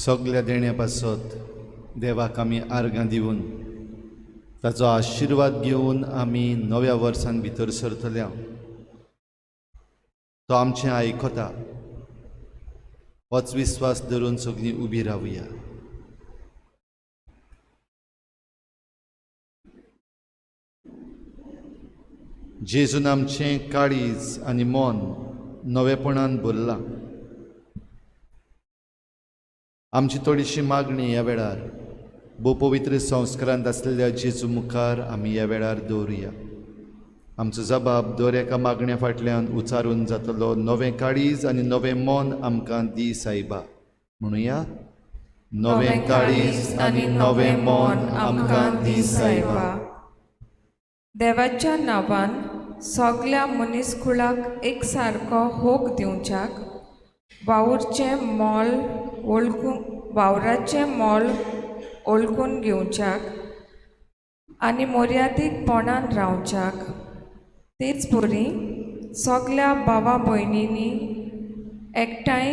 सगल्या देण्या पासत देवाक आमी आर्गां दिवन ताचो आशिर्वाद घेवन आमी नव्या वर्सान भितर सरतल्या। तो आमचें आयकता होच विस्वास धरून सगळीं उबी रावया। जेजून आमचें काळीज आनी मन नवेपणान भरलां। आमची थोडीशी मागणी ह्या वेळार भोव पवित्र संस्कारांत आसलेल्या जेजू मुखार आमी ह्या वेळार दवरुया। आमचो जबाब दर एका मागण्या फाटल्यान उचारून जातलो। नवें काळीज आनी नवें मन आमकां दी सायबा म्हणुया। नवें काळीज आनी नवें मन आमकां दी सायबा। देवाच्या नांवान सगल्या मनीसकुळाक एक सारको होक दिवच्याक वावुरचें मोल वळखून वावराचें मोल वळखून घेवच्याक आनी मर्यादीकपणान रावच्याक तेच परी सगल्या भावा भयणींनी एकठांय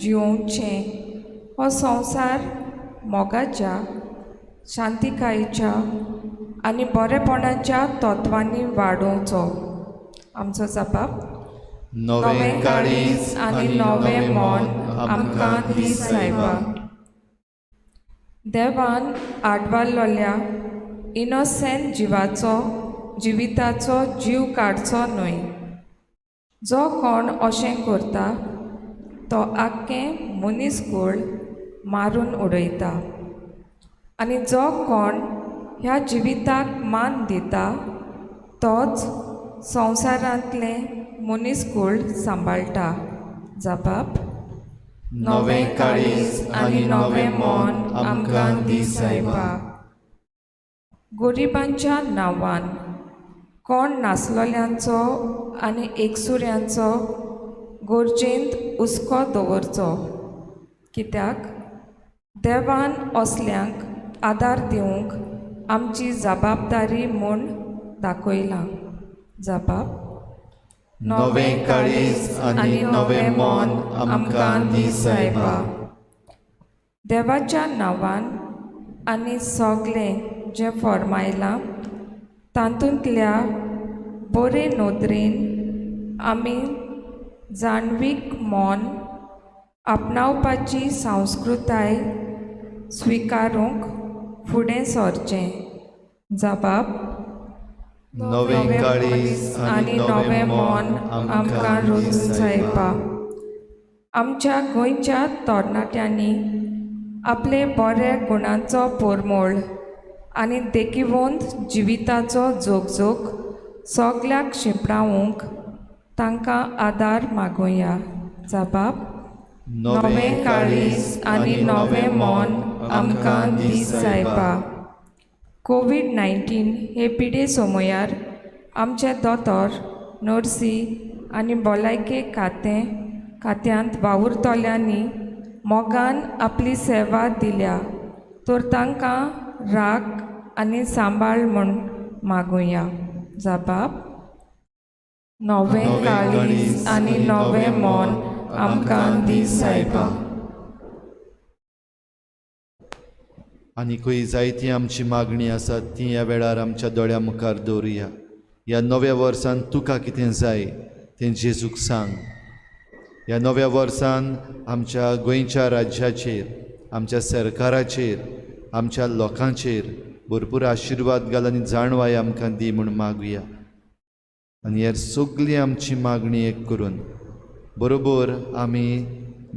जियोवचें हो संवसार मोगाच्या शांतिकायेच्या आनी बरेपणाच्या तत्वांनी वाडोवचो। आमचो जबाब नवें काळीज आनी नवें मन आमकां दी सायबा। देवान आडवारलेल्या इनोसेंट जिवाचो जिविताचो जीव काडचो न्हय। जो कोण अशें करता तो आख्खें मनीसकूळ मारून उडयता आनी जो कोण ह्या जिविताक मान दिता तोच संवसारांतलें मनीसकूळ सांबाळटा। जबाब नवें काळीज आनी नवें मन आमकां दी सायबा। गरिबांच्या नांवान कोण नासलोल्यांचो आनी एकसुऱ्यांचो गरजेंत हुस्को दवरचो, कित्याक देवान असल्यांक आदार दिवंक आमची जबाबदारी म्हूण दाखयलां। जबाब नवें काळीज आनी नवें मन आमकां दी सायबा। देवाच्या नांवान आनी सगळें जें फॉर्मायलां तातूंतल्या बरे नदरेन आमी जाणवीक मन आपणावपाची संस्कृताय स्विकारूंक फुडें सरचें। जबाब नवें काळीज आनी नवें मन आमकां दी सायबा। आमच्या गोंयच्या तरणाट्यांनी आपले बरे गुणांचो परमळ आनी देखिवंत जिविताचो जोगजोग सगल्याक शिंपडावंक तांकां आदार मागुया। जबाब नवें काळीज आनी नवें मन आमकां दी सायबा। कोवीड-19 हे पिडे समयार आमचे दोतोर, नर्सी आनी भलायके खात्यांत वावुरतल्यांनी मोगान आपली सेवा दिल्या तर तांकां राख आनी सांबाळ म्हूण मागुया। जबाब नवें काळीज आनी नवें मन आमकां दी सायबा। आनीकूय जायती आमची मागणी आसा ती ह्या वेळार आमच्या दोळ्या मुखार दवरुया। ह्या नव्या वर्सान तुका कितें जाय तें जेजूक सांग। ह्या नव्या वर्सान आमच्या गोंयच्या राज्याचेर, आमच्या सरकाराचेर, आमच्या लोकांचेर भरपूर आशिर्वाद घाल आनी जाणवाय आमकां दी म्हूण मागुया। आनी ह्या सगळी आमची मागणी एक करून बरोबर आमी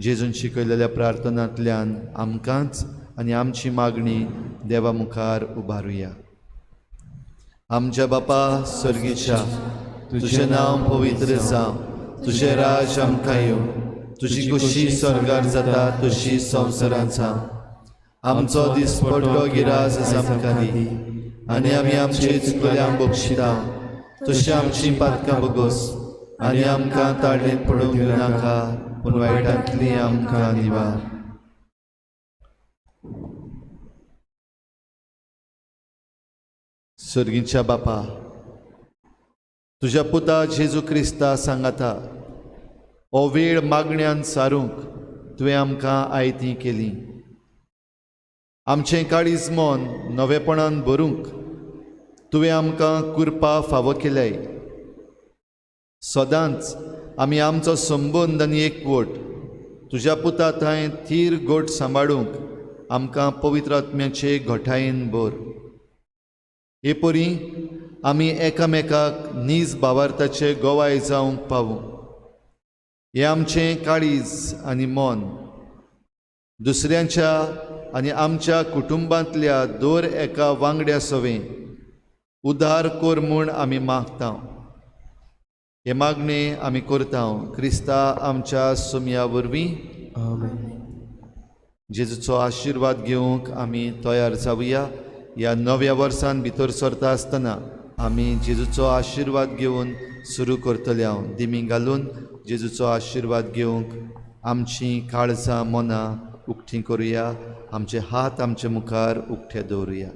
जेजून शिकयलेल्या प्रार्थनांतल्यान आमकांच आनी आमची मागणी देवा मुखार उबारुया। आमच्या बापा स्वर्गीच्या, तुजें नांव पवित्र जावं, तुजें राज आमकां येवं, तुजी खुशी स्वर्गार जाता तशी संवसारांत जावं। आमचो दिसपट्टो गिरास आमकां दी आनी आमी आमचे चुकल्यांक बक्षिता तशी आमची पातकां बगोस आनी आमकां ताळेंत पडूंक दिवं नाका, पूण वायटांतली आमकां निवार। स्वर्गीच्या बापा, तुज्या पुता जेजू क्रिस्ता सांगाता हो वेळ मागण्यान सारूंक तुवें आमकां आयती केली। आमचें काळीज मन नवेपणान भरूंक तुवें आमकां कृपा फावो केल्याय. सदांच आमी आमचो संबंद आनी एकवट तुज्या पुता थंय थीर गोट सांबाळूंक आमकां पवित्र आत्म्याचे घटायेन भर. हे परी आमी एकामेकाक नीज भावार्थाचे गोवाय जावंक पावूं. हें आमचें काळीज आनी मन दुसऱ्यांच्या आनी आमच्या कुटुंबांतल्या दर एका वांगड्या सवें उदार कर म्हूण आमी मागता. हे मागणे आमी करता क्रिस्ता आमच्या सुमया वरवीं. जेजूचो आशिर्वाद घेवंक आमी तयार जावया. ह्या नव्या वर्सान भितर सरता आसतना आमी जेजूचो आशिर्वाद घेवन सुरू करतले. हांव दिमी घालून जेजूचो आशिर्वाद घेवंक आमचीं काळजां मनां उक्तीं करुया. आमचे हात आमचे मुखार उक्ते दवरुया.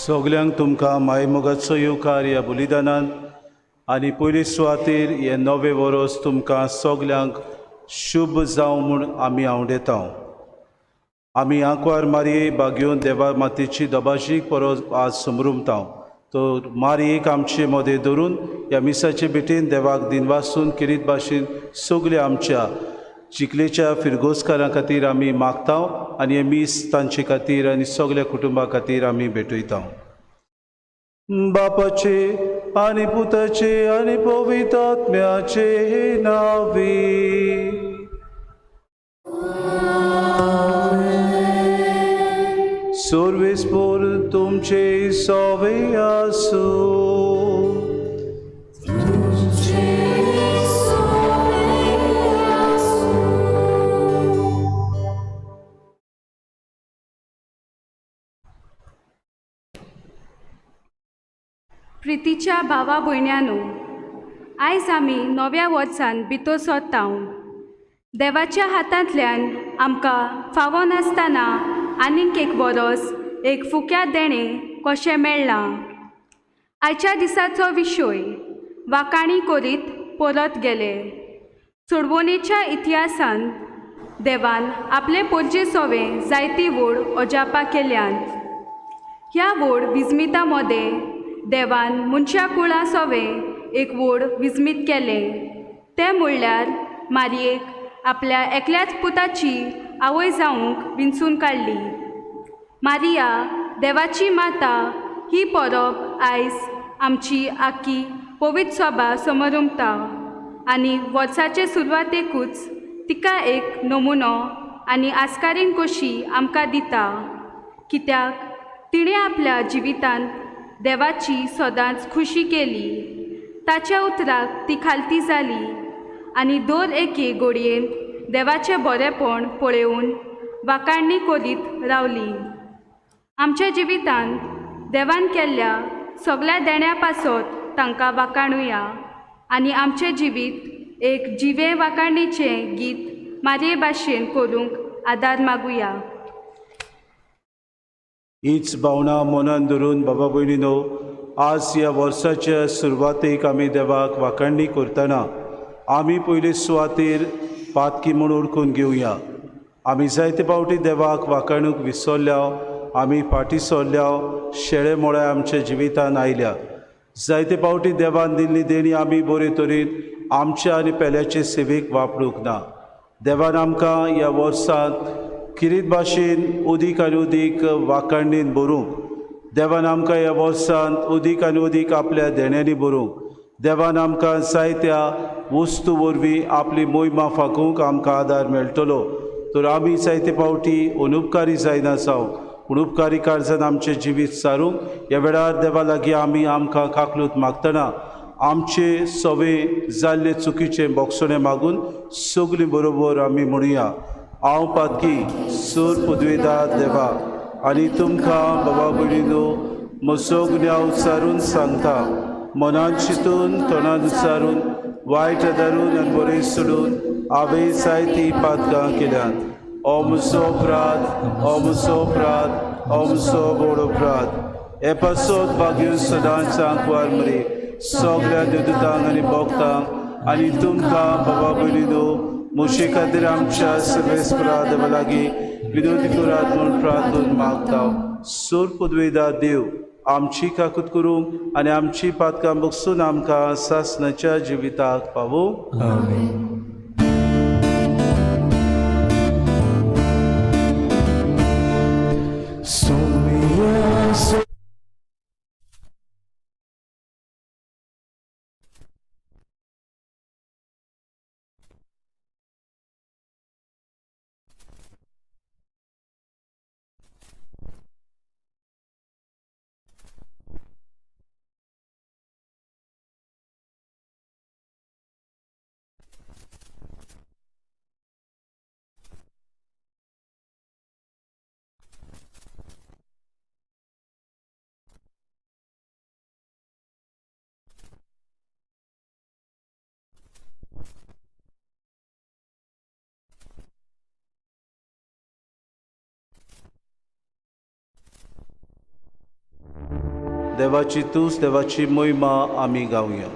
सगल्यांक तुमकां मायमोगाचो येवकार ह्या बलिदानान आनी पयले सुवातेर हें नवें वरोस तुमकां सगल्यांक शुभ जावं म्हूण आमी आवडेता. आमी आंकवार मारये बागयोवन देवा मातेची दबाजीक परत आज समरुमता. तर मारयेक आमचे मदें धरून ह्या मिसाचे भेटेन देवाक दिनवासून किरीत भाशेन सगल्या आमच्या चिखलेच्या फिरगोजकारां खातीर आमी मागता आनी हें मीस तांचे खातीर आनी सगल्या कुटुंबा खातीर आमी भेटयता. बापाचे आनी पुताचे आनी पवित्र आत्म्याचे नांवी. सर्वेस्पोर तुमचे सवे आसूं. प्रितीच्या भावा भयण्यानो, आयज आमी नव्या वर्सान भितर सरता. देवाच्या हातांतल्यान आमकां फावो नासतना आनीक एक वरोस एक फुक्या देणें कशें मेळ्ळां. आयच्या दिसाचो विशय वाकाणी करीत परत गेले. सोडवणेच्या इतिहासान देवान आपले पोरजे सोवे जायती व्हड अजापां केल्यांत. ह्या व्हड विजमिता मदें देवान मनशा कुळा सोवे एक व्हड विजमीत केलें, तें म्हणल्यार मारयेक आपल्या एकल्याच पुताची आवय जावंक विंचून काडली. मारिया देवाची माता ही परब आयज आमची आख्खी पवित्र सभा समरुमता आनी वर्साचे सुरवातेकूच तिका एक नमुनो आनी आस्कारीन कशी आमकां दिता, कित्याक तिणें आपल्या जिवितांत देवाची सदांच खुशी केली. ताच्या उतराक ती खालती जाली आनी दर एके गोडयेन देवाचें बरेंपण पळोवन वाकाणी करीत रावली. आमच्या जिवितांत देवान केल्ल्या सगल्या देण्या पासत तांकां वाकाणुया आनी आमचें जिवीत एक जिवें वाकाणीचें गीत मारये भाशेन करूंक आदार मागुया. हीच भावना मनान धरून बाबा भयणीनो, आज ह्या वर्साच्या सुरवातेक आमी देवाक वाकाणी करतना आमी पयले सुवातेर पातकी म्हूण ओळखून घेवया. आमी जायते फावटी देवाक वाकाणूक विसरल्या, आमी फाटीं सरल्या, शेळे मोळे आमच्या जिवितान आयल्या. जायते फावटी देवान दिल्ली देणी आमी बरे तरेन आमच्या आनी पेल्याचे सेवेक वापरूंक ना. देवान आमकां ह्या वर्सांत किरीत भाशेन उदीक आनी उदीक वाकाणीन भरूंक, देवान आमकां ह्या वर्सांत उदीक आनी उदीक आपल्या देण्यांनी भरूंक, देवान आमकां जायत्या वस्तू वरवीं आपली मोहिमा फाकूंक आमकां आदार मेळटलो. तर आमी जायते फावटी अनुपकारी जायना जावं, पूण उपकारी कार्जान आमचें जिवीत सारूंक ह्या वेळार देवा लागीं आमी आमकां काकलूत मागतना आमचे सवे जाल्ले चुकीचे बोगसणे मागून सगळीं बरोबर आमी म्हणुया. हांव पातकी सूर पुदवेदार देवा आनी तुमकां बाबा भयणीनो म्हजो गुन्यांव उच्चारून सांगता, मनान चिंतून तोंडान उच्चारून वायट धरून आनी बरें सोडून हांवें जायतीं पातकां केल्यांत. ओ म्हजो अपराध, ओ म्हजो अपराध, ओ म्हजो व्हड अपराध. हे पासत भाग्य सदांच आंकवार मरे सगळ्या देवदूतांक आनी भक्तांक आनी तुमकां बाबा भयणीनो म्हजे खातीर आमच्या सर्वेस्परा देवा लागीं विनोदी करात म्हूण प्रार्थून मागता. सूर पुदवेदा देव आमची काकूत करूंक आनी आमची पातकां बगसून आमकां सासणाच्या जिविताक पावूं. देवाची तूस, देवाची मोहिमा आमी गावया.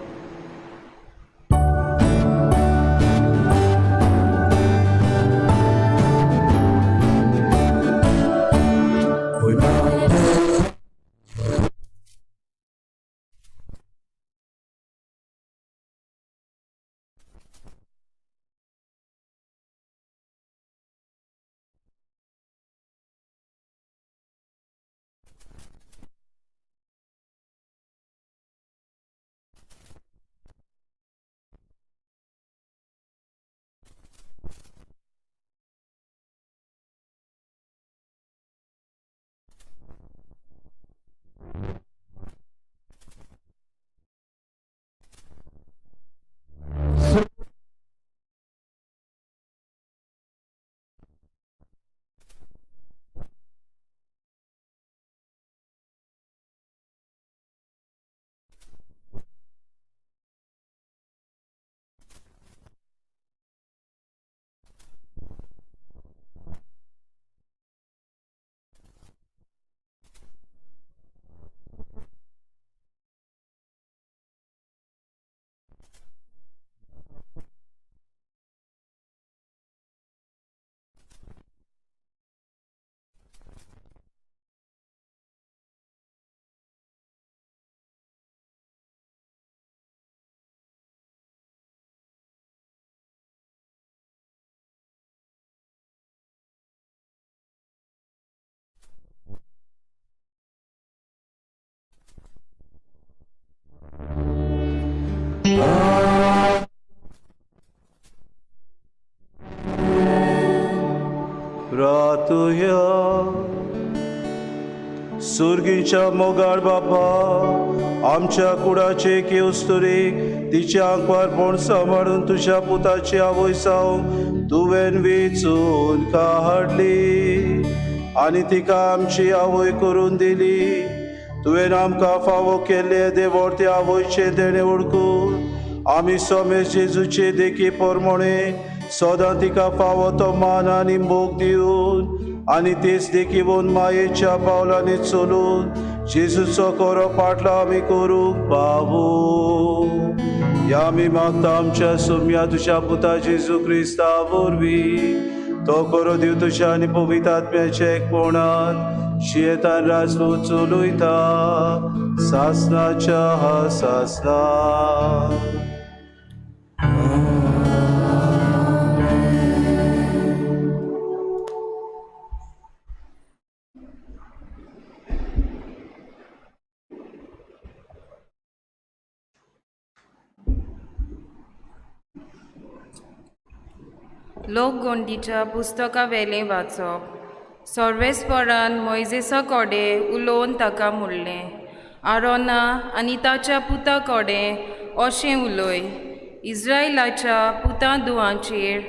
रातुया सुर्गीच्या मोगाळ बापा, आमच्या कुडाचे केवस्तुरीक तिच्या आंकवारपण सांबाळून तुज्या पुताची आवय जावंक तुवें वेचून काडली आनी तिका आमची आवय करून दिली. तुवें आमकां फावो केल्ले देवोर ते आवयचें देणें वळखून आमी सोमेश जेजूचे देखी प्रमाणे सदां तिका फावो तो मान आनी मोग दिवन आनी तेच देखीवन मायेच्या पावलांनी चलून जेजूचो खरो पाटलो आमी करूंक पावो. ह्या आमी मागता आमच्या सोम्या तुज्या पुता जेजू क्रिस्ता वरवीं, तो खरो देव तुज्या आनी पवित्र आत्म्याच्या एकपणान शियेतान राजवट चलयता सासनाच्या सासना. लोकगोंडीच्या पुस्तकावेलें वाचप. सर्वेस्परान मोयजेसा कडेन उलोवन ताका म्हणलें, आरोना आनी ताच्या पुता कडेन अशें उलय, इस्रायलाच्या पुता दुवांचेर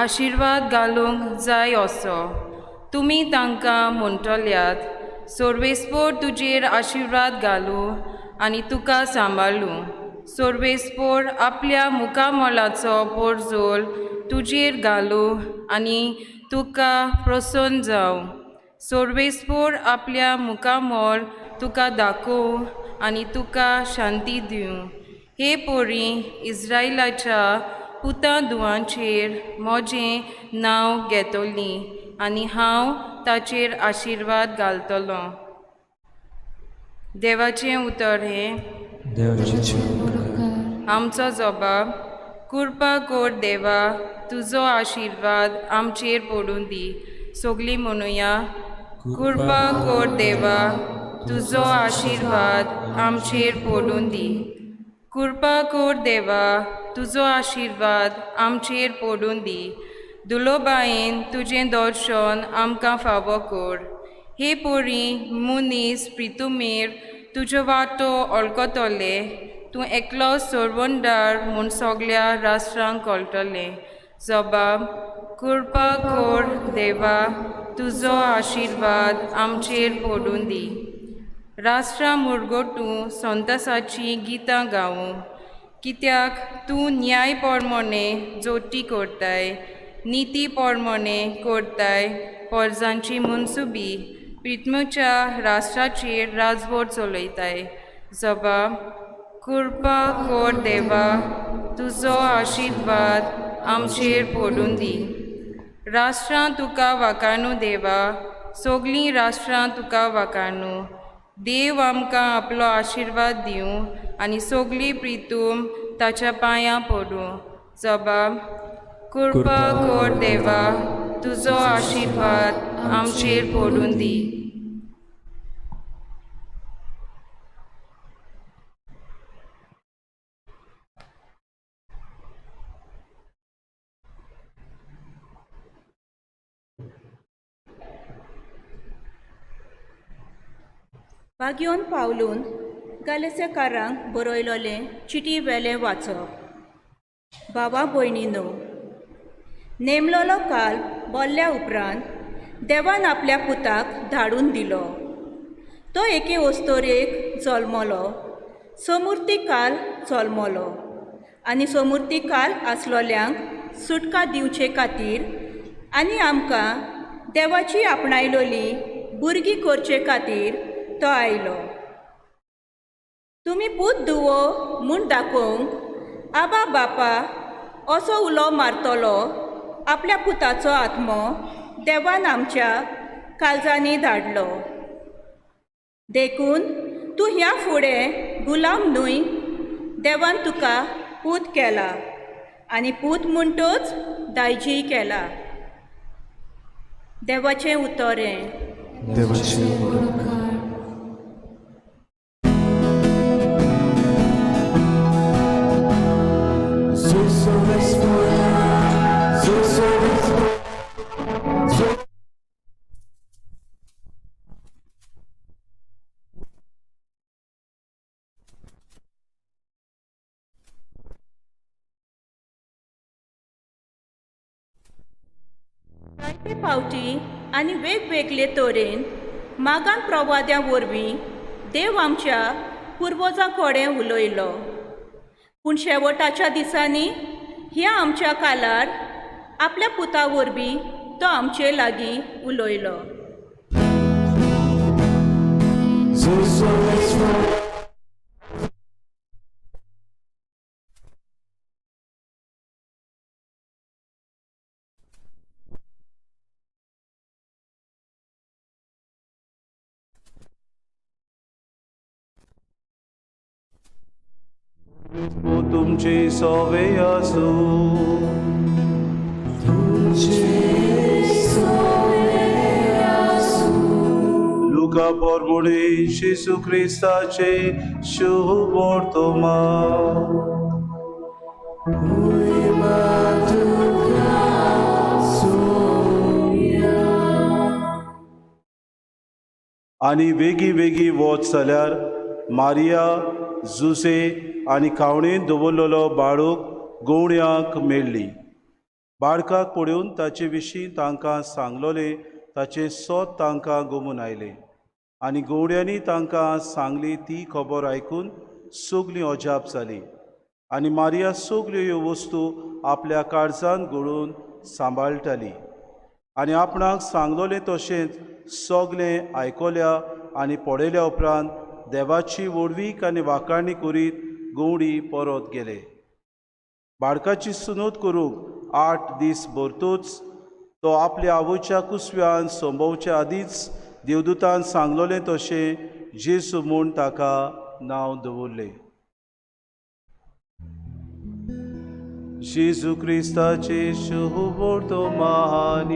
आशिर्वाद घालूंक जाय असो तुमी तांकां म्हणटल्यात, सर्वेस्पोर तुजेर आशिर्वाद घालूं आनी तुका सांबाळूं. सर्वेस्पोर आपल्या मुखामळाचो पोरजोल तुजेर घालूं आनी तुका प्रसन्न जावं. सर्वेस्पोर आपल्या मुखामळ तुका दाखोवं आनी तुका शांती दिवं. हे पोरी इस्रायलाच्या पुता दुवांचेर म्हजें नांव घेतली आनी हांव ताचेर आशिर्वाद घालतलो. देवाचें उतर हें. आमचो जबाब. कृपा कर देवा, तुजो आशिर्वाद आमचेर पडूं दी. सगळीं म्हणुया, कृपा कर देवा, तुजो आशिर्वाद आमचेर पडूं दी. कृपा कर देवा, तुजो आशिर्वाद आमचेर पडूं दी. दुलोबायेन तुजें दर्शन आमकां फावो कर. हे पोरी मनीस प्रितुमेर तुज्यो वाटो वळखतले, तूं एकलो सरवंदार म्हूण सगळ्या राष्ट्रांक कळटलें. जबाब. कृपा कर देवा, तुजो आशिर्वाद आमचेर पडूं दी. राष्ट्रां मुरगटूं संतसाचीं गितां गावूं, कित्याक तूं न्याय प्रमाणे जोटी करताय, निती प्रमाणे करताय पोरजांची मनसुबी. प्रितमच्या राष्ट्राचेर राजवट चलयताय. जबाब कृपा कर देवा, तुजो आशिर्वाद आमचेर पडून दी. राष्ट्रां तुका वाकाणू देवा, सगळीं राष्ट्रां तुका वाकाणू. देव आमकां आपलो आशिर्वाद दिवं आनी सगळीं प्रितूम ताच्या पांयां पडूं. जबाब कृपा कर देवा, तुजो आशिर्वाद आमचेर पडून दी. बाग्योन पावलून गालेसेकारांक बरयलोलें चिटी वेलें वाचप. बाबा भयणीनो, नेमलोलो काल बोल्ल्या उपरांत देवान आपल्या पुताक धाडून दिलो. तो एके ओस्तोरेक जल्मलो, सोमुर्ती काल जल्मलो आनी सोमुर्ती काल आसलोल्यांक सुटका दिवचे खातीर आनी आमकां देवाची आपणायलोली भुरगीं करचे खातीर तो आयलो. तुमी पूत धुवो म्हूण दाखोवंक आबा बापा असो उलो मारतलो आपल्या पुताचो आत्मो देवान आमच्या काळजांनी धाडलो. देखून तूं ह्या फुडें गुलाम न्हय, देवान तुका पूत केला आनी पूत म्हणटच दायजीय केला. देवाचें उतर हें. जायते फावटी आनी वेगवेगळे तरेन मागान प्रवाद्या वरवीं देव आमच्या पुर्वजां कडेन उलयलो, पूण शेवटाच्या दिसांनी ह्या आमच्या कालार आपल्या पुता वरवीं तो आमचे लागीं उलयलो. तुमचे सोवे आसू, लुका परमुणे जेजू क्रिस्ताचे शुभ वर्तमान. आनी वेगीं वेगीं वच जाल्यार मारिया जुसे आनी खावणेन दवरलेलो बाळूक गवण्यांक मेळ्ळी. बाळकाक पळोवन ताचे विशीं तांकां सांगलोलें ताचें सोद तांकां गोमून आयलें आनी गवड्यांनी तांकां सांगली ती खबर आयकून सगळीं अजाप जाली. आनी मारिया सगल्यो ह्यो वस्तू आपल्या काळजान घोळून सांबाळटाली आनी आपणाक सांगलोलें तशेंच सगळें आयकल्या आनी पळयल्या उपरांत देवाची व्हडवीक आनी वाखाणी करीत गवडी परत गेले. बाळकाची सुनोत करूंक 8 दीस भरतूच तो आपल्या आवयच्या कुसव्यान संभोवच्या आदींच देवदूतान सांगलोलें तशें जेजू म्हूण ताका नांव दवरलें. जेजू क्रिस्ताचे शुभ वर्तमान.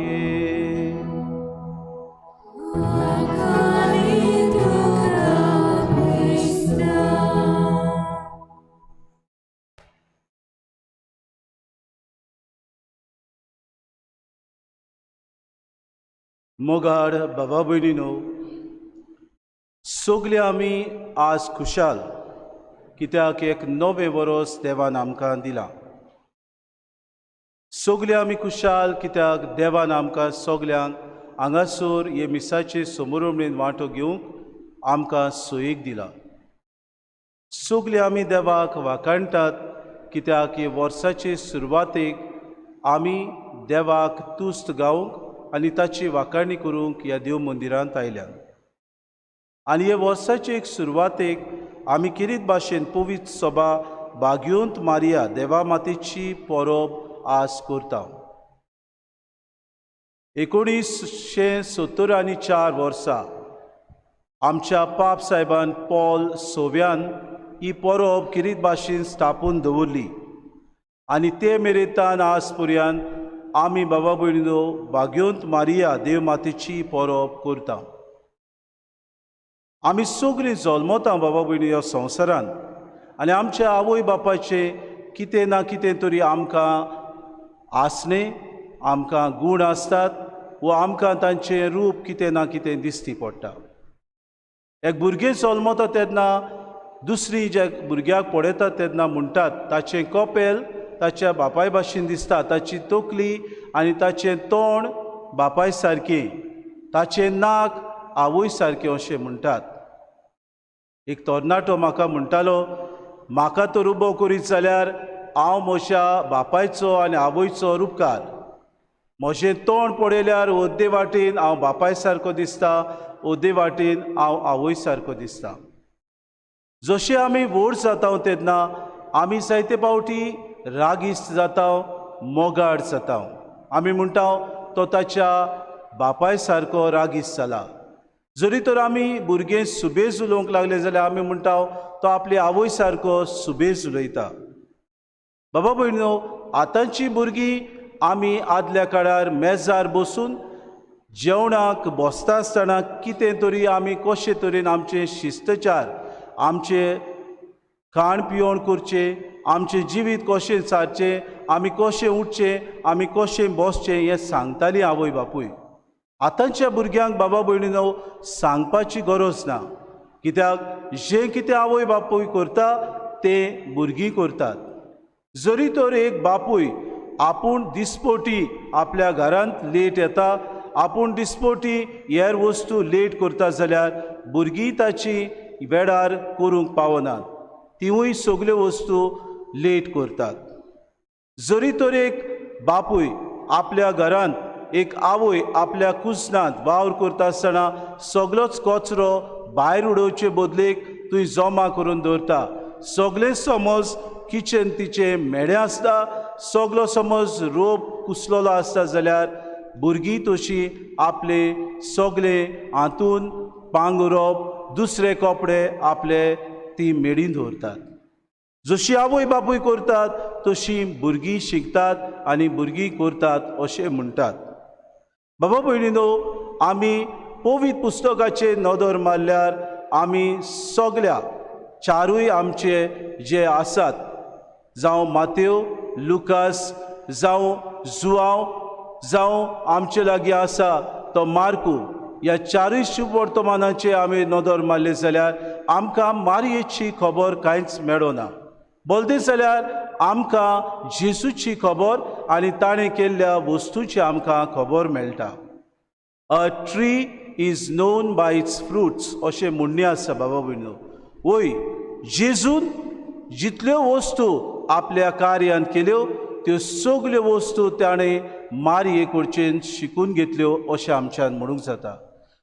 मोगाड बाबा भयणीनो, सगळे आमी आज खुशाल कित्याक एक नवें वरोस देवान आमकां दिलां. सगळे आमी खुशाल कित्याक देवान आमकां सगल्यांक हांगासर हे मिसाचे समोरमणेन वांटो घेवंक आमकां सोयीक दिला. सगळे आमी देवाक वाखाणटात कित्याक हे वर्साचे सुरवातेक आमी देवाक तुस्त गावंक आनी ताची वाखाणी करूंक ह्या देव मंदिरांत आयल्यात. आनी हे वर्साचे एक सुरवातेक आमी किरीत भाशेन पवित्र सभा बागयोंत मारिया देवा मातेची परब आज करता. 1974 वर्सा आमच्या पाप साहेबान पॉल सोव्यान ही परब किरीत भाशेन स्थापून दवरली आनी ते मेरेतान आज पर्यंत आमी बाबा भयणीनो बागयोंत मारिया देव मातेची परब करता. आमी सगळीं जल्मता बाबा भयणी ह्या संवसारान आनी आमच्या आवय बापायचे कितें ना कितें तरी आमकां आसणें, आमकां गूण आसतात वो आमकां तांचें रूप कितें ना कितें दिसती पडटा. एक भुरगें जल्मता तेन्ना दुसरी ज्या भुरग्याक पळयतात तेन्ना म्हणटात ताचें कपेल ताच्या बापाय भाशेन दिसता, ताची तकली आनी ताचें तोंड बापाय सारकें, ताचें नाक आवय सारकें अशें म्हणटात. एक तरणाटो म्हाका म्हणटालो, म्हाका तर उबो करीत जाल्यार हांव म्हज्या बापायचो आनी आवयचो रुपकार, म्हजें तोंड पळयल्यार अर्दे वाटेन हांव बापाय सारको दिसता, अर्दे वाटेन हांव आवय सारको दिसता. जशें आमी व्हड जाता तेन्ना आमी जायते फावटी रागीस्त जाता, मोगाड जाता. आमी म्हणटा तो ताच्या बापाय सारको रागीस्त जाला. जरी तर आमी भुरगें सुबेज उलोवंक लागले जाल्यार आमी म्हणटा तो आपली आवय सारको सुबेज उलयता. बाबा भयणीनो, आतांची भुरगीं आमी आदल्या काळार मेजार बसून जेवणाक बसता आसतना कितें तरी आमी कशे तरेन आमचें शिस्तचार, आमचें खाण पिवण करचें, आमचें जिवीत कशें सारचें, आमी कशें उठचें, आमी कशें बसचें हें सांगतालीं आवय बापूय. आतांच्या भुरग्यांक बाबा भयणीनो सांगपाची गरज ना, कित्याक जें कितें आवय बापूय करता तें भुरगीं करतात. जरी तर एक बापूय आपूण दिसपोटी आपल्या घरांत लेट येता, आपूण दिसपोटी हेर वस्तू लेट करता जाल्यार भुरगीं ताची वेळार करूंक पावनात, तिवूय सगल्यो वस्तू लेट करतात. जरी तर एक बापूय आपल्या घरांत, एक आवय आपल्या कुजनांत वावर करता आसतना सगळोच कचरो भायर उडोवचे बदलेक तुवें जमा करून दवरता, सगळें समज किचन तिचें मेळें आसता, सगलो समज रोप कुसलेलो आसता जाल्यार भुरगीं तशी आपले सगळे हातून पांगुरप, दुसरे कपडे आपले ती मेळीन दवरतात. जशी आवय बापूय करतात तशी भुरगीं शिकतात आनी भुरगीं करतात अशें म्हणटात. बाबा भयणीनो, आमी पवित्र पुस्तकाचेर नदर मारल्यार आमी सगल्या चारूय आमचे जे आसात, जावं मातेव, लुकास, जावं जुआंव, जावं आमचे लागीं आसा तो मार्कू, ह्या चारूय शुभवर्तमानाचे आमी नदर मारली जाल्यार आमकां मारयेची खबर कांयच मेळना. बोलते जाल्यार आमकां जेजूची खबर आनी ताणें केल्ल्या वस्तूची आमकां खबर मेळटा. A tree is known by its fruits अशें म्हणणें आसा बाबा भयणीनो. वय, जेजून जितल्यो वस्तू आपल्या कार्यान केल्यो त्यो सगल्यो वस्तू ताणें मारये कडच्यान शिकून घेतल्यो अशें आमच्यान म्हणूंक जाता.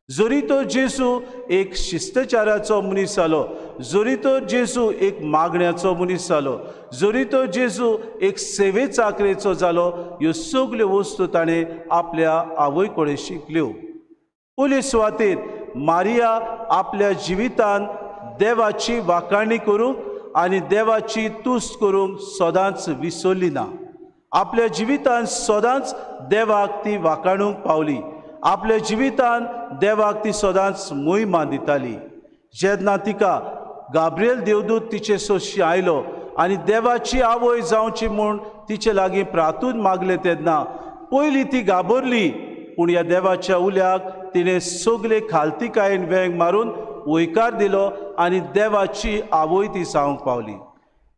जरी तो जेजू एक शिस्तचाराचो मनीस जालो, जरी तो जेजू एक मागण्याचो मनीस जालो, जरी तो जेजू एक सेवे चाकरेचो जालो, ह्यो सगल्यो वस्तू ताणें आपल्या आवय कडेन शिकल्यो. पयले सुवातेर मारिया आपल्या जिवितान देवाची वाखाणी करूंक आनी देवाची तुस्त करूंक सदांच विसरली ना. आपल्या जिवितान सदांच देवाक ती वाखाणूंक पावली. आपल्या जिवितान देवाक ती सदांच मोहिमा दिताली. जेन्ना तिका गाब्रियल देवदूत तिचे सोशी आयलो आनी देवाची आवय जावची म्हूण तिचे लागीं प्रार्थून मागले तेन्ना पयलीं ती घाबरली, पूण ह्या देवाच्या उल्याक तिणें सगळे खालतीकायेन वेंग मारून वयकार दिलो आनी देवाची आवय ती जावंक पावली.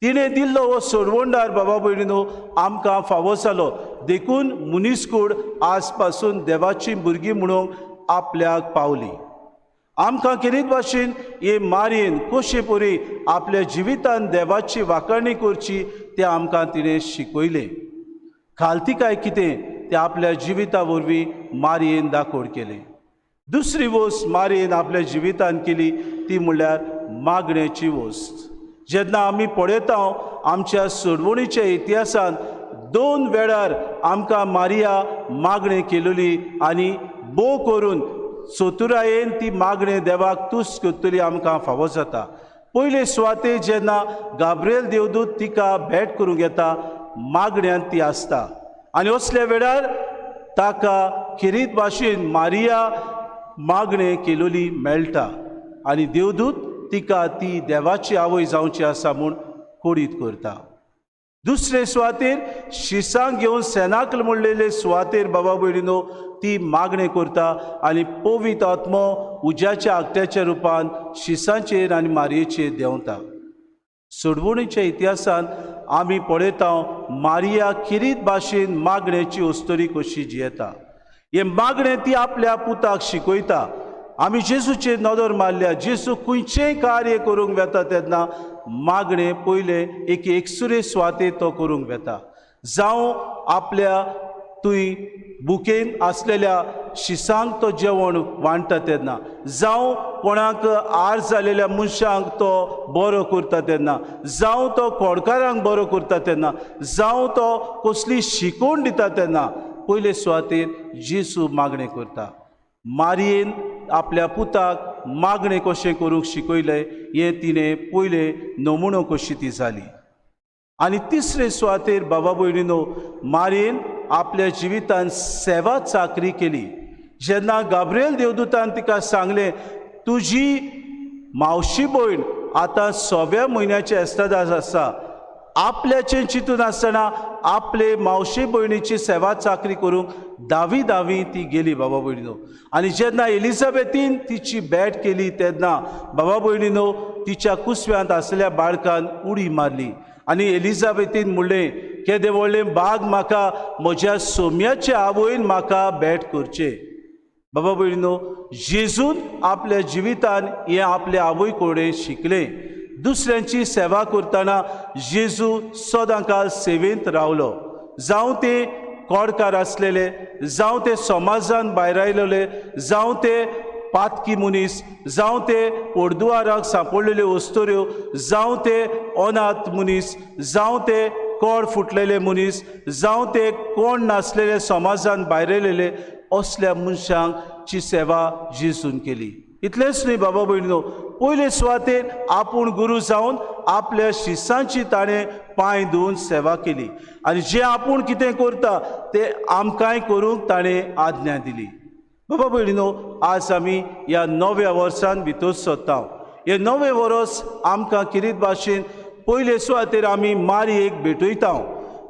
तिणें दिल्लो हो सोडवणदार बाबा भयणीनो आमकां फावो जालो. देखून मनीसकूड आज पासून देवाची भुरगीं म्हणूंक आपल्याक पावली. आमकां केरीत भाशेन हे मारयेन कशे परी आपल्या जिवितान देवाची वाखाणी करची तें आमकां तिणें शिकयलें. खालतीकाय कितें तें आपल्या जिविता वरवीं मारयेन दाखोवड केलें. दुसरी वस्त मारयेन आपल्या जिवितान केली ती म्हणल्यार मागण्याची वस्त. जेन्ना आमी पळयता आमच्या सोडवणीच्या इतिहासान 2 वेळार आमकां मारिया मागणें केलेली आनी भोव करून चतुरायेन ती मागणें देवाक तुस्त करतली आमकां फावो जाता. पयले सुवाते जेन्ना गाब्रिएल देवदूत तिका भेट करूंक येता मागण्यांत ती आसता आनी असल्या वेळार ताका खेरीत भाशेन मारिया मागणें केलेली मेळटा आनी देवदूत तिका ती देवाची आवय जावची आसा म्हूण कोडीत करता. दुसरे सुवातेर शिसांक घेवन सेनाकल म्हणलेले सुवातेर बाबा भयणीनो ती मागणें करता आनी पवित्र आत्मो उज्याच्या आगट्याच्या रुपान शिसांचेर आनी मारयेचेर देंवता. सोडवणीच्या इतिहासान आमी पळयता मारिया खेरीत भाशेन मागण्याची अस्तोरी कशी जियेता. हें मागणें ती आपल्या पुताक शिकयता. आमी जेजूचेर नदर मारल्या, जेजू खंयचेंय कार्य करूंक वेता तेन्ना मागणें पयलें एक एकसुरे सुवातेर तो करूंक वेता. जावं आपल्या तुय बुकेन आसलेल्या शिसांक तो जेवण वांट्टा तेन्ना, जावं कोणाक आर जालेल्या मनशांक तो बरो करता तेन्ना, जावं तो कोडकारांक बरो करता तेन्ना, जावं तो कसली शिकवण दिता तेन्ना पयले सुवातेर जेजू मागणें करता. मारयेन आपल्या पुताक मागणें कशें करूंक शिकयलें हें तिणें पयलें नमुनो कशी ती जाली. आनी तिसरे सुवातेर बाबा भयणीनो मारयेन आपल्या जिवितान सेवा चाकरी केली. जेन्ना गाब्रिएल देवदूतान तिका सांगलें तुजी मावशी भयण आतां 6व्या म्हयन्याचे एस्तादास आसा, आपल्याचें चिंतून आसतना आपले मावशी भयणीची सेवा चाकरी करूंक धावी धावी ती गेली बाबा भयणीनो. आनी जेन्ना एलिझाबेथीन तिची भेट केली तेन्ना बाबा भयणीनो तिच्या कुसव्यांत आसलेल्या बाळकान उडी मारली आनी एलिझाबेथीन म्हणलें केदें व्हडलें भाग म्हाका म्हज्या सोम्याचे आवयन म्हाका भेट करचें. बाबा भयणीनो जेजून आपल्या जिवितान हें आपल्या आवय कडेन शिकलें. दुसऱ्यांची सेवा करतना जेजू सदांकाल सेवेंत रावलो. जावं ते कोडकार आसलेले, जावं ते समाजान भायर आयलेले, जावं ते पातकी मनीस, जावं ते पोरदुवाराक सांपडलेल्यो वस्तुऱ्यो, जावं ते अनाथ मनीस, जावं ते कोड फुटलेले मनीस, जावं ते कोण नासलेले समाजान भायर आयलेले, असल्या मनशांची सेवा जेजून केली. इतलेंच न्हय बाबा भयणीनो, पयले सुवातेर आपूण गुरू जावन आपल्या शिसांची ताणें पांय धुवन सेवा केली आनी जें आपूण कितें करता तें आमकांय करूंक ताणें आज्ञा दिली. बाबा भयणीनो आज आमी ह्या नव्या वर्सान भितर सरता. हें नवें वर्स आमकां खेरीत भाशेन पयले सुवातेर आमी मारयेक भेटयता.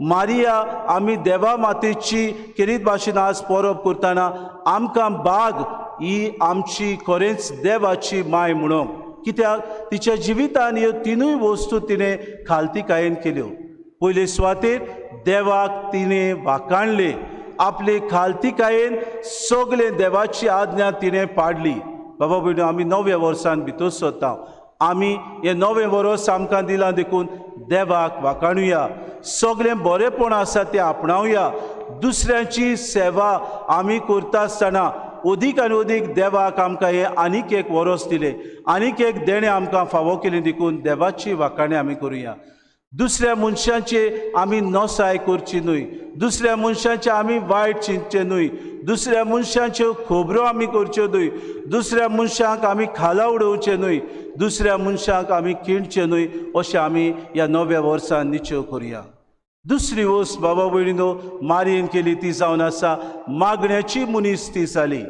मारिया आमी देवा मातेची खेरीत भाशेन आज परब करतना आमकां बाग ही आमची खरेंच देवाची माय म्हणूंक, कित्याक तिच्या जिवितान ह्यो तिनूय वस्तू तिणें खालतीकायेन केल्यो. पयले सुवातेर देवाक तिणें वाखाणलें, आपले खालतीकायेन सगळे देवाची आज्ञा तिणें पाडली. बाबा भयणीनो आमी नव्या वर्सान भितर सरता. आमी हें नवें वर्स आमकां दिलां देखून देवाक वाखाणुया, सगळें बरेंपण आसा तें आपणावया. दुसऱ्यांची सेवा आमी करता आसतना अदीक आनी अदीक देवाक आमकां हें आनीक एक वर्स दिलें, आनीक एक देणें आमकां फावो केलें देखून देवाची वाखाणी आमी करुया. दुसऱ्या मनशांचे आमी नसाय करची न्हय, दुसऱ्या मनशांचे आमी वायट चिंतचें न्हय, दुसऱ्या मनशांच्यो खबरो आमी करच्यो न्हय, दुसऱ्या मनशांक आमी खाला उडोवचें न्हय, दुसऱ्या मनशांक आमी किणचें न्हय, अशें आमी ह्या नव्या वर्सान निश्चय करुया. दुसरी वस्त बाबा भयणीनो मारयेन केली ती जावन आसा मागण्याची मनीस ती जाली.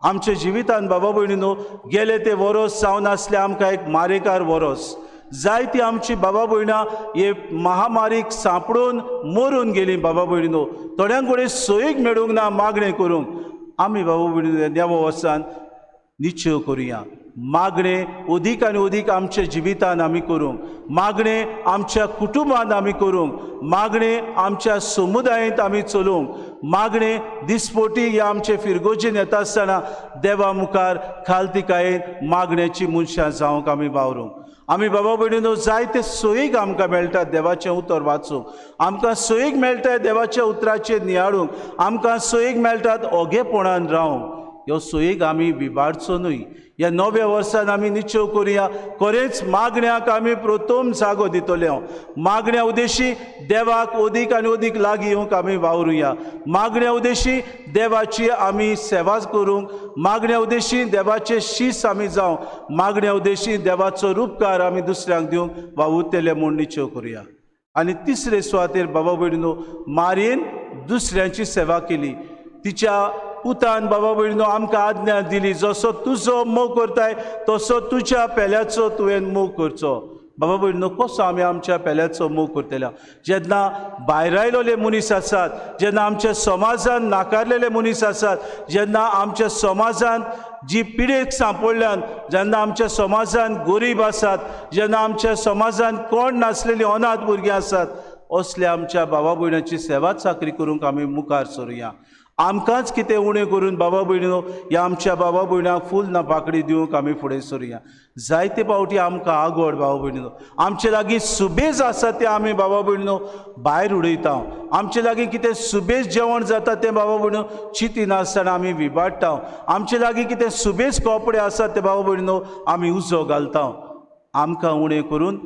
आमच्या जिवितान बाबा भयणीनो गेले ते वरोस जावन आसले आमकां एक मारेकार वरोस. जायती आमची बाबा भयणां हे महामारीक सांपडून मरून गेली. बाबा भयणीनो थोड्यांक कडेन सोयीक मेळूंक ना मागणें करूंक. आमी बाबा भयणीनो देवा वर्सान निश्चय करुया, मागणें अदीक आनी अदीक आमच्या जिवितान आमी करूंक, मागणें आमच्या कुटुंबान आमी करूंक, मागणें आमच्या समुदायेंत आमी चलोवंक, मागणें दिसपोटी ह्या आमचे फिरगोजेन येता आसतना देवा मुखार खालतिकायेन मागण्याची मनशां जावंक आमी वावरूंक. आमी बाबा भयणीनो जायते सोयीक आमकां मेळटा देवाचें उतर वाचूंक, आमकां सोयीक मेळटा देवाच्या उतराचेर नियाळूंक, आमकां सोयीक मेळटात ओगेपणान रावंक. ह्यो सोयीक आमी विबाडचो न्हय. ह्या नव्या वर्सान आमी निश्चय करुया, खरेंच मागण्याक आमी प्रथम जागो दितले. मागण्या उद्देशी देवाक अदीक आनी अदीक लागीं येवंक आमी वावरुया. मागण्या उद्देशी देवाची आमी सेवा करूंक, मागण्या उद्देशी देवाचे शीस आमी जावं, मागण्या उद्देशी देवाचो रुपकार आमी दुसऱ्यांक दिवंक वावुरतले म्हूण निश्चय करुया. आनी तिसरे सुवातेर बाबा भयणीनो मारयेन दुसऱ्यांची सेवा केली. तिच्या पुतान बाबा भयणीनो आमकां आज्ञा दिली, जसो तुजो मोग करताय तसो तुज्या पेल्याचो तुवें मोग करचो. बाबा भयणीनो कसो आमी आमच्या पेल्याचो मोग करतले? जेन्ना भायर आयलेले मनीस आसात, जेन्ना आमच्या समाजान नाकारलेले मनीस आसात, जेन्ना आमच्या समाजान जी पिडेक सांपडल्यान, जेन्ना आमच्या समाजान गरीब आसात, जेन्ना आमच्या समाजान कोण नासलेली अनाथ भुरगीं आसात, असल्या आमच्या बाबा भयणाची सेवा चाकरी करूंक आमी मुखार सरुया. आमकांच कितें उणें करून बाबा भयणीनो ह्या आमच्या बाबा भयणाक फूल ना पाकडी दिवंक आमी फुडें सरुया. जायते फावटी आमकां आगोड बाबा भयणीनो आमचे लागीं सुबेज आसा तें आमी बाबा भयणीनो भायर उडयता. आमचे लागीं कितें सुबेज जेवण जाता तें बाबा भयणीनो चिंतिनासतना आमी विबाडटा. आमचे लागीं कितें सुबेज कपडे आसात ते बाबा भयणीनो आमी उजो घालता. आमकां उणें करून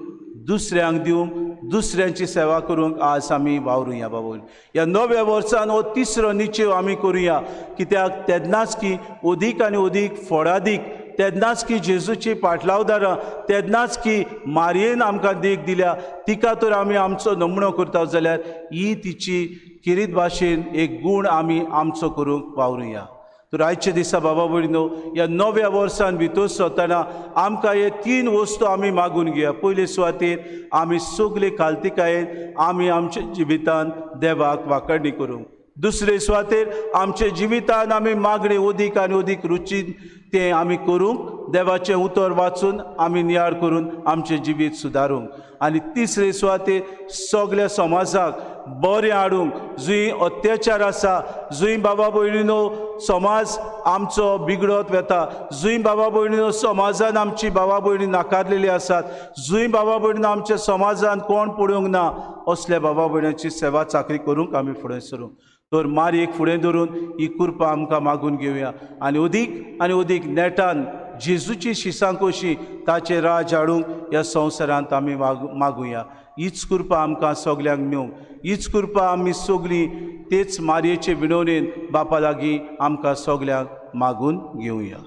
दुसऱ्यांक दिवंक, दुसऱ्यांची सेवा करूंक आज आमी वावरुया. बाबा ह्या नव्या वर्सान हो तिसरो निश्चय आमी करुया, कित्याक तेन्नाच की अदीक आनी अदीक फळादीक, तेन्नाच की जेजूची पाटलावदारां, तेन्नाच की मारयेन आमकां देख दिल्या, तिका तर आमी आमचो नमणो करता जाल्यार ही तिची किरीत भाशेन एक गूण आमी आमचो करूंक वावरुया. तर आयच्या दिसा बाबा भयणीनो ह्या नव्या वर्सान भितर सरतना आमकां हे तीन वस्तू आमी मागून घेवया. पयले सुवातेर आमी सगळे कालतिकायेन आमी आमच्या जिवितान देवाक वांकडी करूंक. दुसरे सुवातेर आमच्या जिवितान आमी मागणी अदीक आनी अदीक रुचीन तें आमी करूंक, देवाचें उतर वाचून आमी नियाळ करून आमचें जिवीत सुदारूंक. आनी तिसरे सुवातेर सगल्या समाजाक बरें हाडूंक, जंय अत्याचार आसा, जंय बाबा भयणीनो समाज आमचो बिगडत वता, जंय बाबा भयणीनो समाजान आमची बाबा भयणी नाकारलेली आसात, जंय बाबा भयणीनो आमच्या समाजान कोण पळोवंक ना, असल्या बाबा भयणाची सेवा चाकरी करूंक आमी फुडें सरूंक. तर मारयेक फुडें धरून ही कृपा आमकां मागून घेवया आनी अदीक आनी अदीक नेटान जेजूची शिसां कशी ताचें राज हाडूंक ह्या संवसारांत आमी मागुया. हीच कृपा आमकां सगल्यांक मेळूंक, हीच कृपा आमी सगळीं तेच मारयेचे विनवणेन बापा लागीं आमकां सगल्यांक मागून घेवया.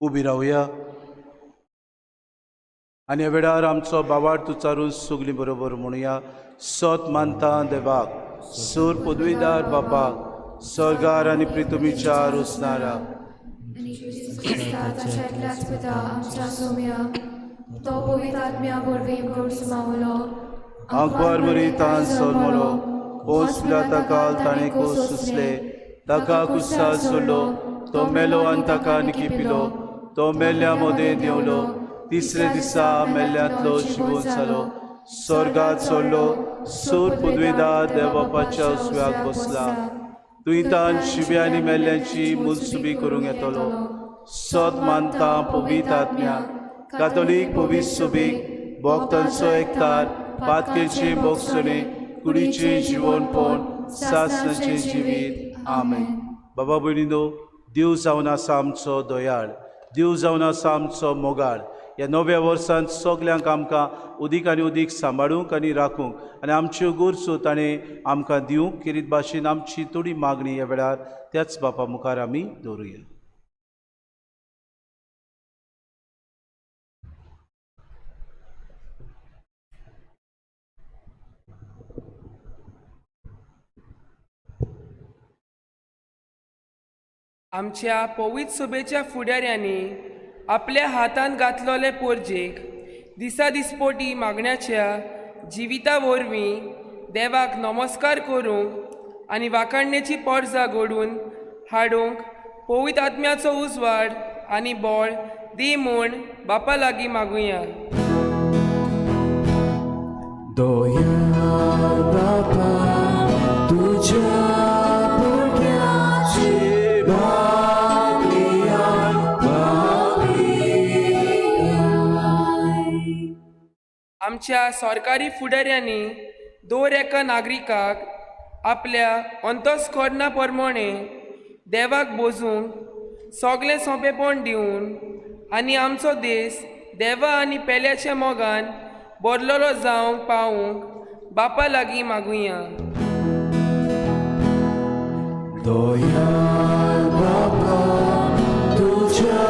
उबी रावया आनी ह्या वेळार आमचो बावार्थ उच्चारून सगळीं बरोबर म्हणुया. सत मानता देवाक, सूर पदवीदार बापाक, सर्गार आनी प्रितुमीच्या रोसणारा, आंकवार मरितान सोलमलो, पोस पिलाता काल ताणें कोस सुसले, ताका कुसाल सोडलो, तो मेलो आनी ताका निकी पिलो, तो मेल्ल्या मदें देंवलो, तिसरे दिसा मेल्ल्यांतलो शिवून जालो, स्वर्गात सोडलो, सूर पदवेदार देवबापाच्या उजव्याक बसला, तुयतान शिव्या आनी मेल्ल्यांची मुलसुबी करूंक येतलो. सत मानता पवित्र आत्म्या, कातोलीक पवित्र सुबीक, भक्तांचो एकतार, पातकेचे भोगसणे, कुडीचें जिवनपण, सासणाचें जिवीत. आमेन. बाबा भयणीनो, देव जावन आसा आमचो दयाळ, देव जावन आसा आमचो मोगाळ. ह्या नव्या वर्सान सगल्यांक आमकां अदीक आनी अदीक सांबाळूंक आनी राखूंक आनी आमच्यो गरजो ताणें आमकां दिवंक किरीत भाशेन आमची थोडी मागणी ह्या वेळार त्याच बापा मुखार आमी दवरुया. आमच्या पवित्र सभेच्या फुडाऱ्यांनी आपल्या हातांत घातलेले पोरजेक दिसा दिसपोटी मागण्याच्या जिविता वरवीं देवाक नमस्कार करूंक आनी वाखाणणेची पोरसां घडून हाडूंक पवित्र आत्म्याचो उजवाड आनी बळ दी म्हूण बापा लागीं मागुया. दयाळ बापा तुज्या भुरग्याची मागणी मागणी. आमच्या सरकारी फुडाऱ्यांनी दर एका नागरिकाक आपल्या अंतस्कर्णा प्रमाणे देवाक बोजूंक सगळें सोंपेपण दिवन आनी आमचो देश देवा आनी पेल्याच्या मोगान बरलेलो जावंक पावूंक बापा लागीं मागुया. दयाळ बापा तुज्या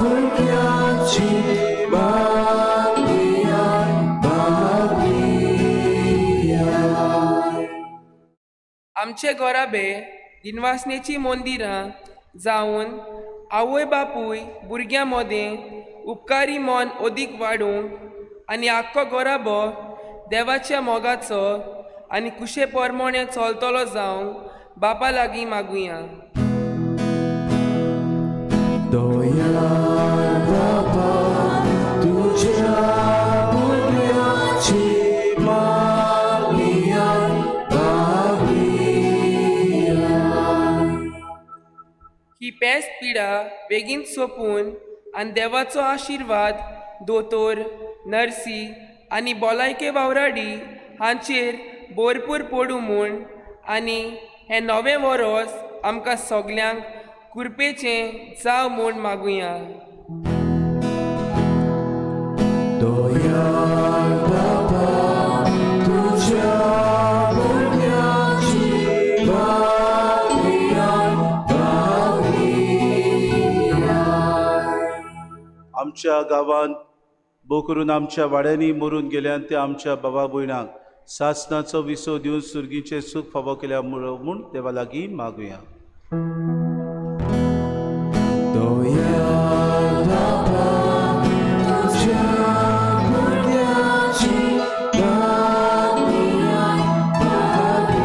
भुरग्याची मागणी मागणी. आमचे घराबे दिनवासनेची मंदिरां जावन आवय बापूय भुरग्यां मदें उपकारी मन अदीक वाडूंक आनी आख्खो घराबो देवाच्या मोगाचो आनी कुशे परमणे चलतलो जावंक बापा लागीं मागुया. दयाळ बापा तुज्या भुरग्याची मागणी मागणी. ही पेस्त पिडा बेगीन सोंपून आनी देवाचो आशिर्वाद दोतोर, नर्सी आनी भलायके वावराडी हांचेर भरपूर पडूं म्हूण आनी हें नवें वरोस आमकां सगल्यांक कृपेचें जावं म्हूण मागुया. दयाळ बापा तुज्या भुरग्याची मागणी मागणी. आमच्या गांवांत भोव करून आमच्या वाड्यांनी मरून गेल्यान त्या आमच्या बाबा भयणांक सासणाचो विसो दिवन सुर्गीचें सूख फावो केल्या म्हूण देवा लागीं मागुया. दयाळ बापा तुज्या भुरग्याची मागणी मागणी.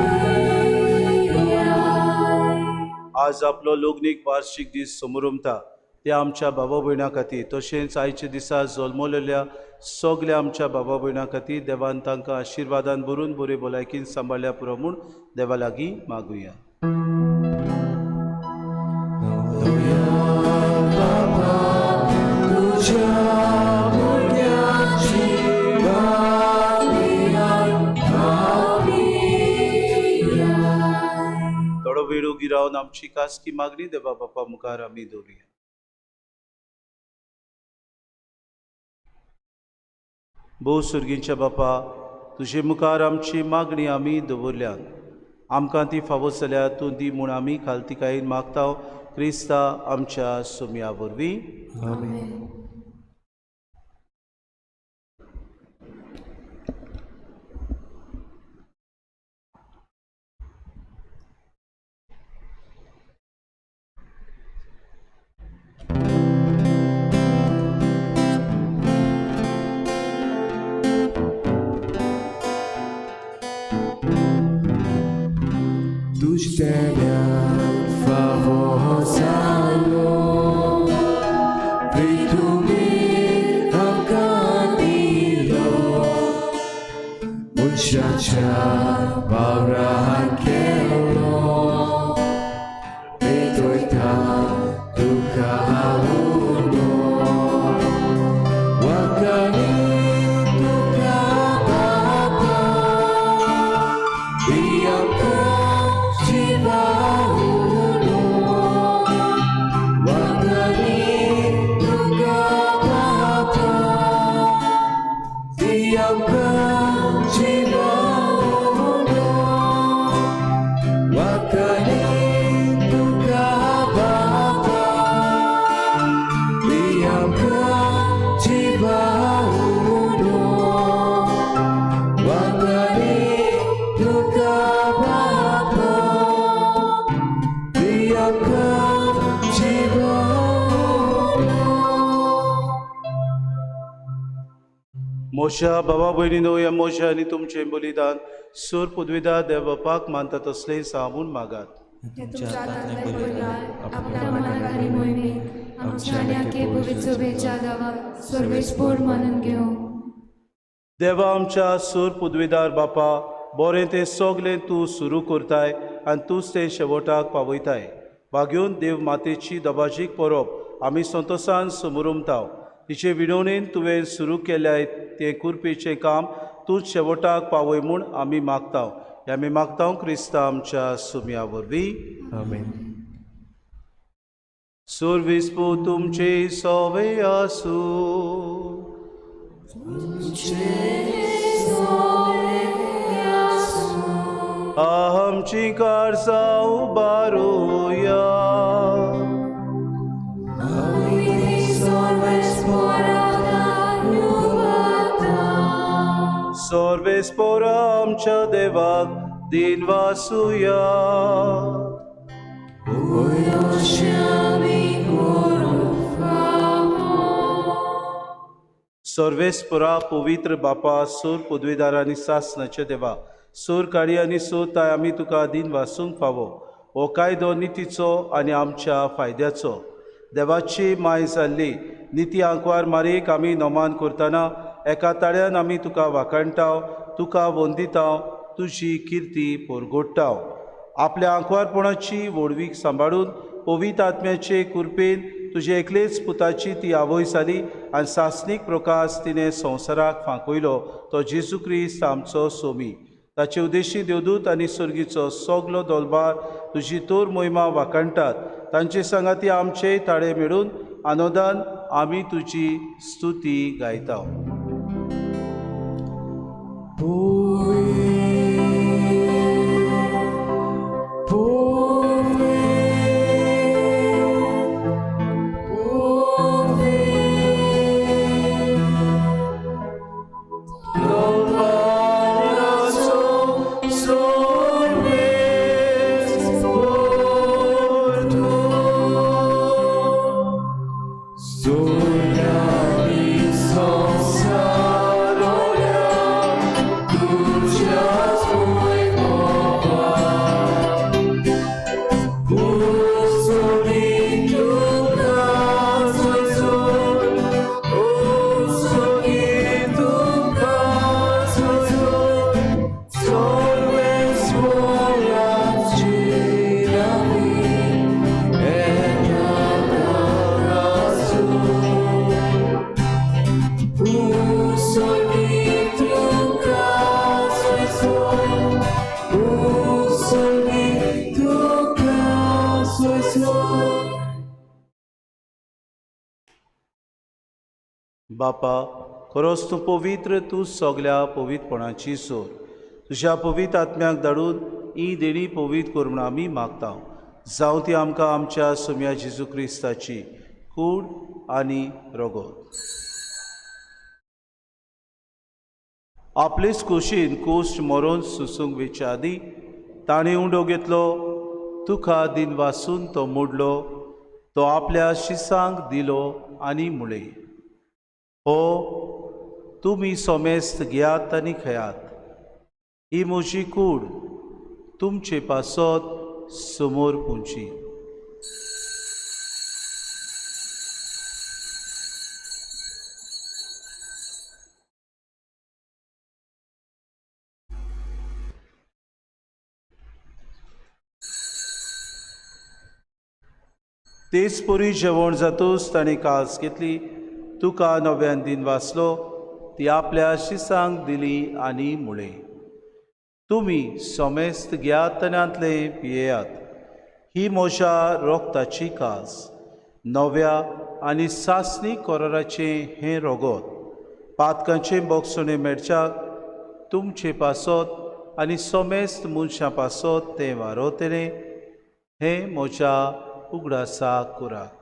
आज आपलो लग्नीक वार्षिक दीस समोरमता त्या आमच्या बाबा भयणां खातीर तशेंच आयच्या दिसा जल्मलेल्या सगल्या आमच्या बाबा भयणां खातीर देवान तांकां आशिर्वादान भरून बरे भलायकीन सांबाळ्ळ्या पुरो म्हूण देवा लागीं मागुया. दयाळ बापा तुज्या भुरग्याची मागणी मागणी. थोडो वेळ उगी रावन आमची खासगी मागणी देवा बापा मुखार आमी दवरुया. भोव सुर्गींच्या बापा तुजे मुखार आमची मागणी आमी दवरल्यान आमकां ती फावो जाल्यार तूं दी म्हूण आमी खालतिकायेन मागता क्रिस्ता आमच्या सोम्या वरवीं. आमेन. तुझ favor जालो पृथ्वी आमकां दिलो मनशाच्या वावरान केलो पेटयता तुका उलो वाखाणी तुका बापा दी आमकां जिवा उलो वाखाणी तुका बापा दी आमकां जिवा उलो वाखाणी तुका बापा दी आमकां जिवा उलो वाखाणी तुका बापा दी आमकां जिवा उलो. मोशा बाबा भयणीनो ह्या मोशा आनी तुमचें बलिदान सूर पदवीदार देव बापाक मानता तसलें जावं म्हूण मागात. तुमच्या हातांतले बलिदान आपल्या मनाक आनी मोहिमेक आमच्या आनी आखे पवित्र सभेच्या देवा सर्वेस्पोर मानून घेवं. देवा आमच्या सूर पदवीदार बापा, बरें तें सगलें तूं सुरू करताय आनी तूंच तें शेवटाक पावयताय. भाग्योन देव मातेची दबाजीक परब आमी संतोसान समरुमताव. तिचे विणवणेन तुवें सुरू केल्याय तें कुरपेचें काम तूंच शेवटाक पावय म्हूण आमी मागताव. हें आमी मागताव क्रिस्ता आमच्या सुम्या वरवीं. आमेन. सुर्विस्पू तुमचे सोवे आसूं. आमची काळजां उबारुया. सर्वेस्पोरा आमच्या देवाक दिन वासुया. सर्वेस्पोरा पवित्र बापा, सूर पदवीदार आनी सासनाचे देवा, सूर काडी आनी सूर ताय आमी तुका दिन वासूंक फावो. हो कायदो नितीचो आनी आमच्या फायद्याचो. देवाची माय जाल्ली निती आंकवार मारीक आमी नमान करतना एका ताळ्यान आमी तुका वाखाणटाव, तुका वंदिताव, तुजी किर्ती परगोडटाव. आपल्या आंकवारपणाची व्हडवीक सांबाळून पवित्र आत्म्याचे कृपेन तुजे एकलेच पुताची ती आवय जाली आनी सासणीक प्रकाश तिणें संवसाराक फांकयलो, तो जेजू क्रिस्त आमचो सोमी. ताचे उद्देशी देवदूत आनी सर्गीचो सगलो दोलबार तुजी तोर मोहिमा वाखाणटात. तांचे सांगाती आमचे ताळे मेळून आनंदान आमी तुजी स्तुती गायता. बापा, खरोच तूं पवित्र, तूं सगल्या पवित्रपणाची सोर. तुज्या पवित्र आत्म्याक धाडून ही देणी पवित्र कर म्हूण आमी मागता. जावं ती आमकां आमच्या सोम्या जेजू क्रिस्ताची कूड आनी रगत. आपलेच कुशीन कोश्ट मरोन सुसूंक वेच्या आदीं ताणें उंडो घेतलो, तुका दिन वासून तो मोडलो, तो आपल्या शिसांक दिलो आनी मुळे, हो तुमी सोमेस्त घेयात आनी खेयात, ही म्हजी कूड तुमचे पासत समोर पुंची. तेच परी जेवण जातूच ताणें कास घेतली, तुका नव्यान दिन वाचलो, ती आपल्या शिसांक दिली आनी मुळे, तुमी समेस्त घेयात आनी पियेयात, ही म्हज्या रोगताची कास, नव्या आनी सासणी कराराचें हें रोगत, पातकांचें बोगसणें मेळच्याक तुमचे पासत आनी समेस्त मनशां पासत तें वारोतलें, हें म्हज्या उगडासा करात.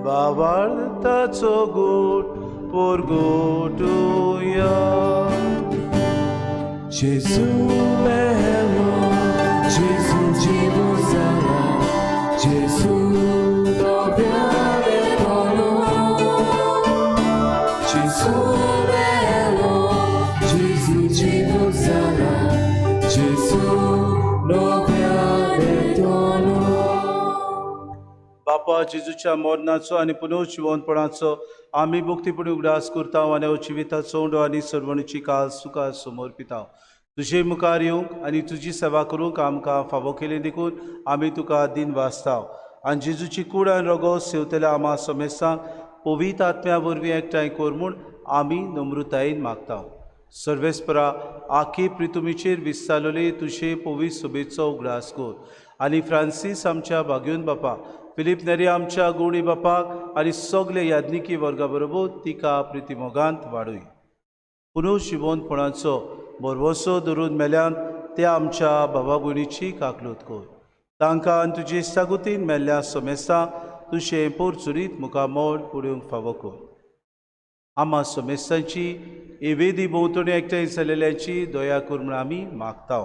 बावाळताचो गूट परगटुया. जेजू मेलो, जेजू जिवो जाला, जेजू नव्यान येतलो. जेजू मेलो, जेजू जिवो जाला, जेजू नव्यान येतलो. बापा, जेजूच्या मरणाचो आनी पुनर्जिवनपणाचो आमी मुक्तीपणी उगडास करता आनी हो जिविताचो उंडो आनी सर्वणीची काल सुखा समर्पिता. तुजे मुखार येवंक आनी तुजी सेवा करूंक आमकां फावो केली देखून आमी तुका दिन वाचता. आनी जेजूची कूड आनी रोगो सेवतल्या आमा समेस्तांक पवित्र आत्म्या वरवीं एकठांय कर म्हूण आमी नम्रतायेन मागता. सर्वेस्परा, आखी प्रितुमीचेर विस्तारलेले तुजे पवित्र सोबेचो उगडास कर आनी फ्रांसीस आमच्या भाग्योन बापा, फिलीप नेरी आमच्या गुणी बापाक आनी सगळे याज्ञिकी वर्गा बरोबर तिका प्रितीमोगांत वाडय. पुनर्जिवनपणाचो भरवंसो धरून मेल्यान त्या आमच्या बाबा भयणीची काकलूत कर. तांकां आनी तुजे सागुतीन मेल्ल्या समेस्तांक तुजें पोरचुरीत मुखामोल पडूंक फावो कर. आमा समेस्तांची एवेदी भोंवतणी एकठांय जाल्ल्याची दया कर म्हूण आमी मागता.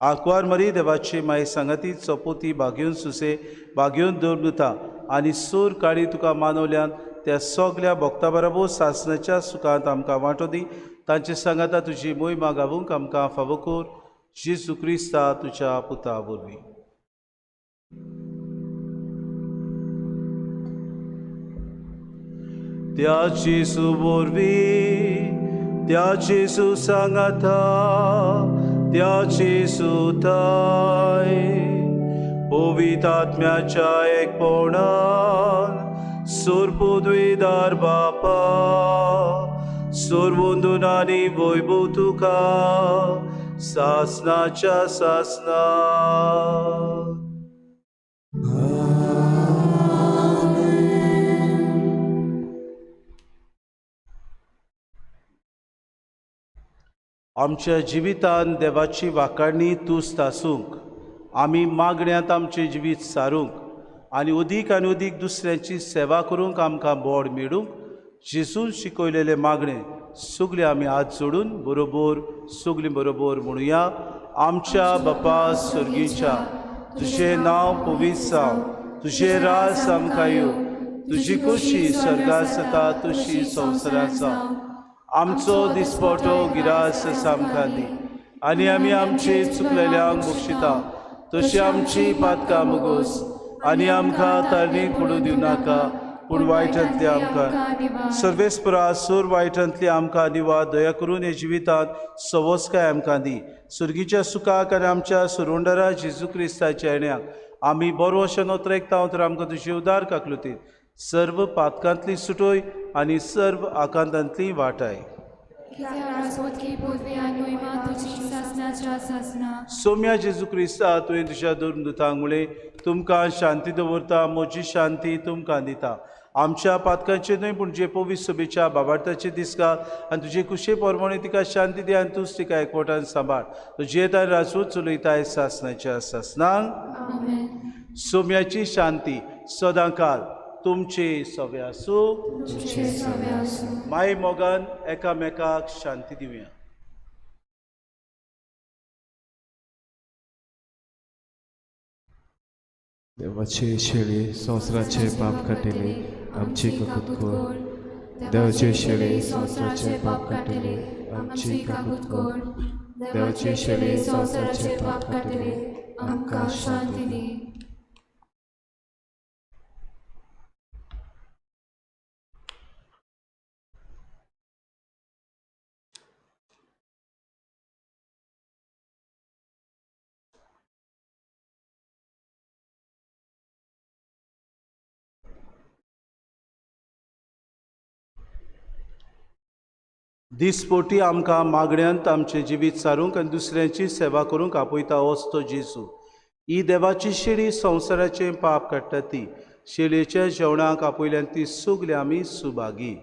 आंकवार मरी देवाचे माये सांगाती चपोती भाग्योन सुसे भाग्योन दवरता आनी सूर काळी तुका मानवल्यान त्या सगल्या भक्ता बरोबर सासणाच्या सुखांत आमकां वांटो दी. तांचे सांगाता तुजी मोहिमा गावूंक आमकां फावो कर. जेजू क्रिस्ता तुज्या पुता वरवीं. त्या जेजू वरवीं, त्या जेजू सांगाता, त्या जेजूताय पवित्र आत्म्याच्या एकपणान सोरपुद्वेदार बापा, सोरवंदून आनी वैभव तुका सासनाच्या सासना. आमच्या जिवितान देवाची वाखाणणी तुस्त आसूंक, आमी मागण्यांत आमचें जिवीत सारूंक आनी अदीक आनी अदीक दुसऱ्यांची सेवा करूंक आमकां बोड मेळूंक जेजून शिकयलेलें मागणें सगळें आमी हात जोडून बरोबर सगळीं बरोबर म्हणुया. आमच्या बापा स्वर्गीच्या, तुजें नांव पवित्र जावं, तुजें राज आमकां येवं, तुजी खोशी स्वर्गांत जाता तशी संवसारांत जावं. आमचो दिसपटो गिरास आमकां दी आनी आमी आमचे चुकलेल्यांक बक्षिता तशी आमची पातकां मुगोस आनी आमकां तारणी पडूं दिवं नाका, पूण वायटांतली आमकां सर्वेस्परा सूर वायटांतली आमकां दिवा. दया करून हे जिवितांत सवस्काय आमकां दी. सुर्गीच्या सुखाक आनी आमच्या सुरुंडरा जेजू क्रिस्ताच्या येण्याक आमी बरो अशें नोत्रेकता तर आमकां तुजी उदार काकलुतीत सर्व पातकांतली सुटोय आनी सर्व आकांतांतली वाटाय. सोम्या जेजू क्रिस्ता, तुवें तुज्या दोन दुतांक म्हळें, तुमकां शांती दवरता, म्हजी शांती तुमकां दिता. आमच्या पातकांचे न्हय पूण जे पवित्र सभेच्या बाबार्थाचे दिसका आनी तुजे कुशे प्रमाणे तिका शांती दी आनी तूंच तिका एकवटान सांबाळ. तुजें तार राजूच चलयताय सासणाच्या सासणांक. सोम्याची शांती सदांकाल तुमचे सवे आसूं. माय मोगान एकामेकाक शांती दिवया. देवाचे शेळी संवसाराचे पाप काडटले, आमची काकूत कर. देवाचे शेळी संवसाराचे पाप काडटले, आमची काकूत कर. देवाचे शेळी संवसाराचे पाप काडटले, आमकां शांती दी. दिसपोटी आमकां मागण्यांत आमचें जिवीत सारूंक आनी दुसऱ्यांची सेवा करूंक आपयता वस्तो जेजू. ही देवाची शेळी संवसाराचें पाप काडटा ती शेळयेच्या जेवणाक आपयल्यान ती सगळीं आमी सुभागी.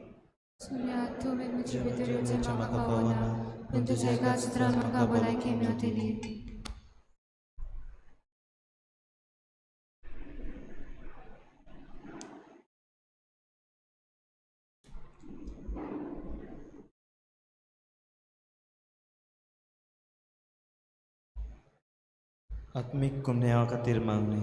आत्मीक कुमन्यावा खातीर मागणी.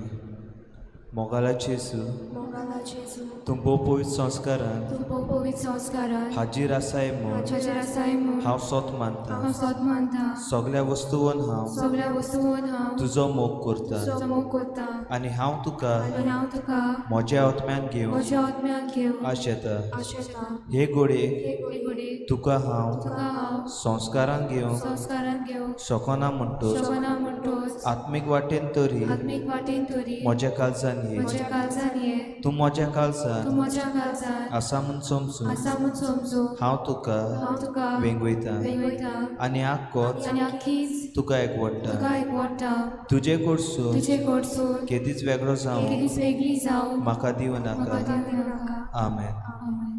मोगाला जेजू, मोगाला जेजू, तूं भोव पवित्र संस्कारान तूं भोव पवित्र संस्कारान हाजीर आसाय म्हूण हाजीर आसाय म्हूण हांव सोत मानता. हांव सोत मानता. सगल्या वस्तूवन हांव सगल्या वस्तूवन हांव तुजो मोग करता तुजो मोग करता आनी हांव तुका आनी हांव तुका म्हज्या आत्म्यान घेवन म्हज्या आत्म्यान घेवन आशेता. आशेता. हे घोडयेक हे घोडयेक तुका हांव तुका हांव संस्कारान घेवंक संस्कारान घेवंक शकना म्हणटोच शकना म्हणटोच आत्मीक वाटेन तरी आत्मीक वाटेन तरी म्हज्या काळजान ये. म्हज्या काळजान ये. तूं म्हज्या काळजान तूं म्हज्या काळजान आसा म्हूण समजून आसा म्हूण समजून हांव तुका हांव तुका वेंगयता वेंगयता आनी आख्खोच आनी आख्खीच तुका एकवडटा. तुका एकवडटा. तुजे कडसून तुजे कडसून केदीच वेगळो जावं केदीच वेगळी जावं म्हाका दिवं म्हाका नाका. दिवं नाका. आमेन. आमेन.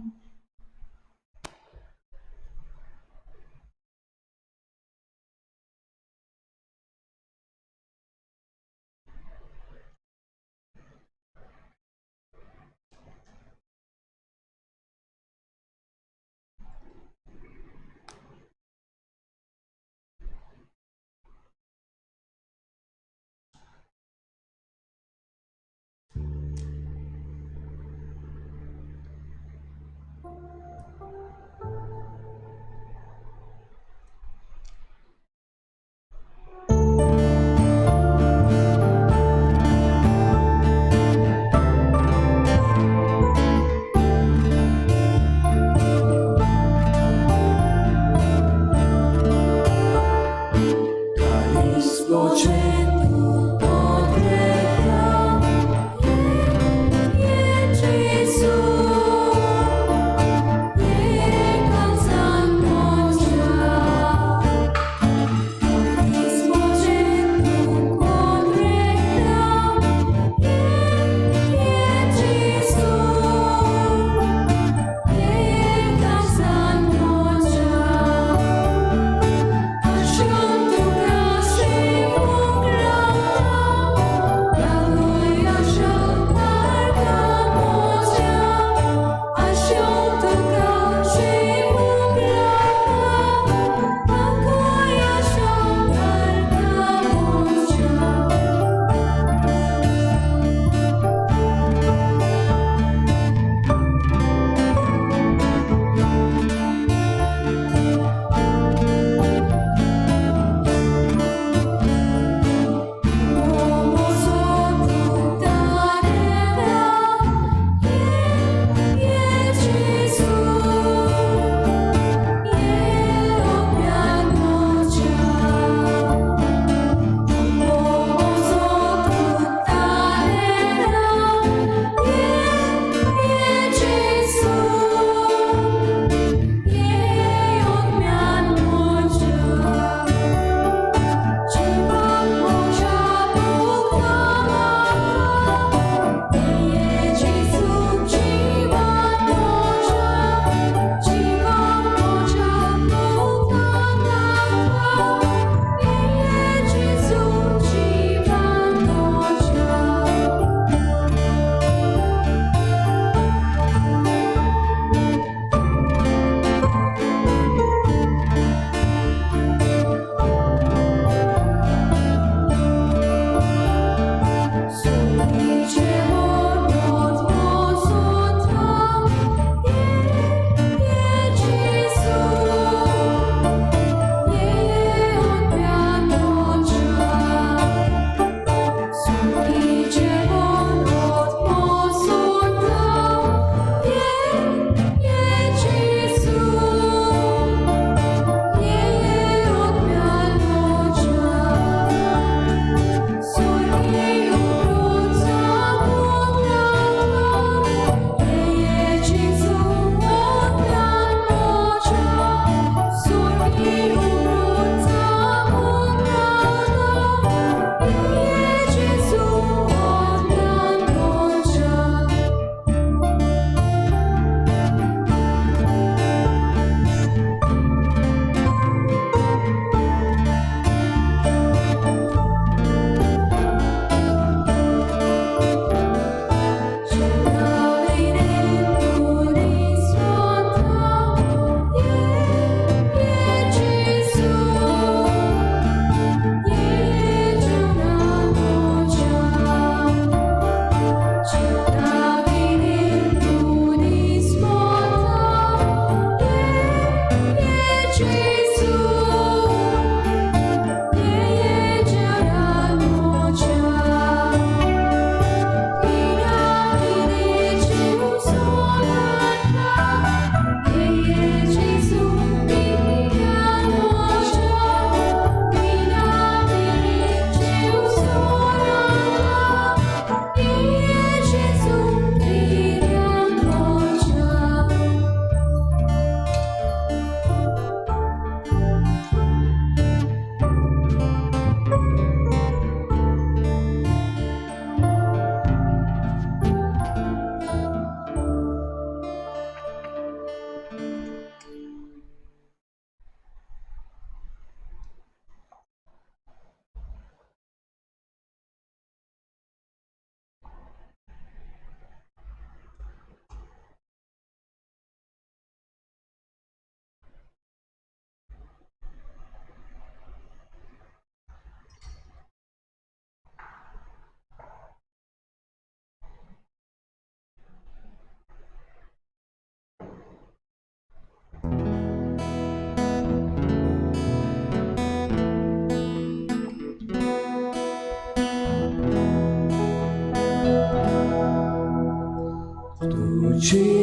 तुजी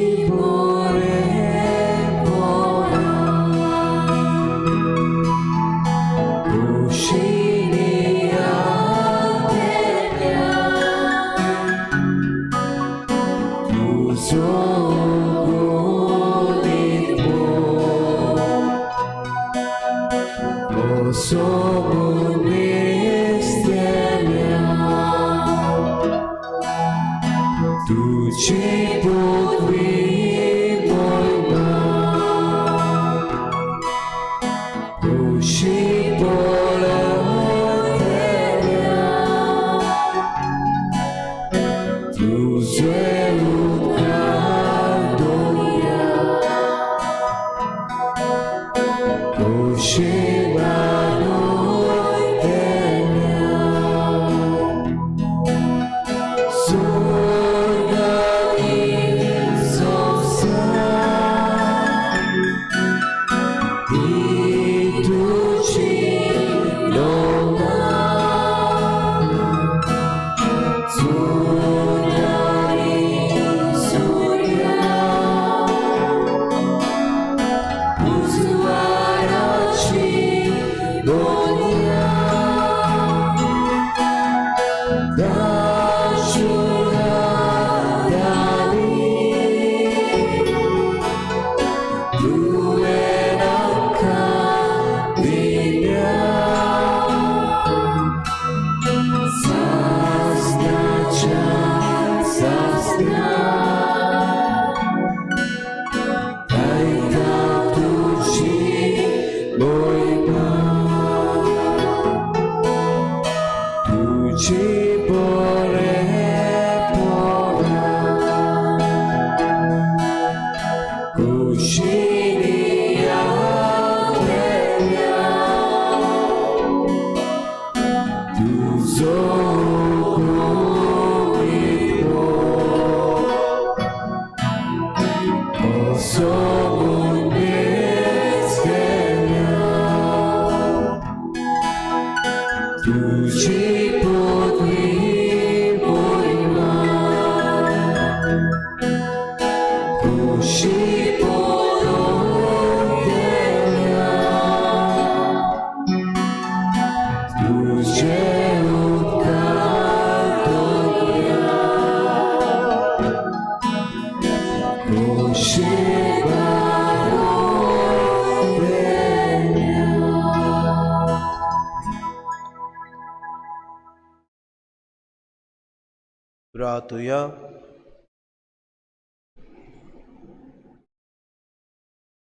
प्रार्थुया.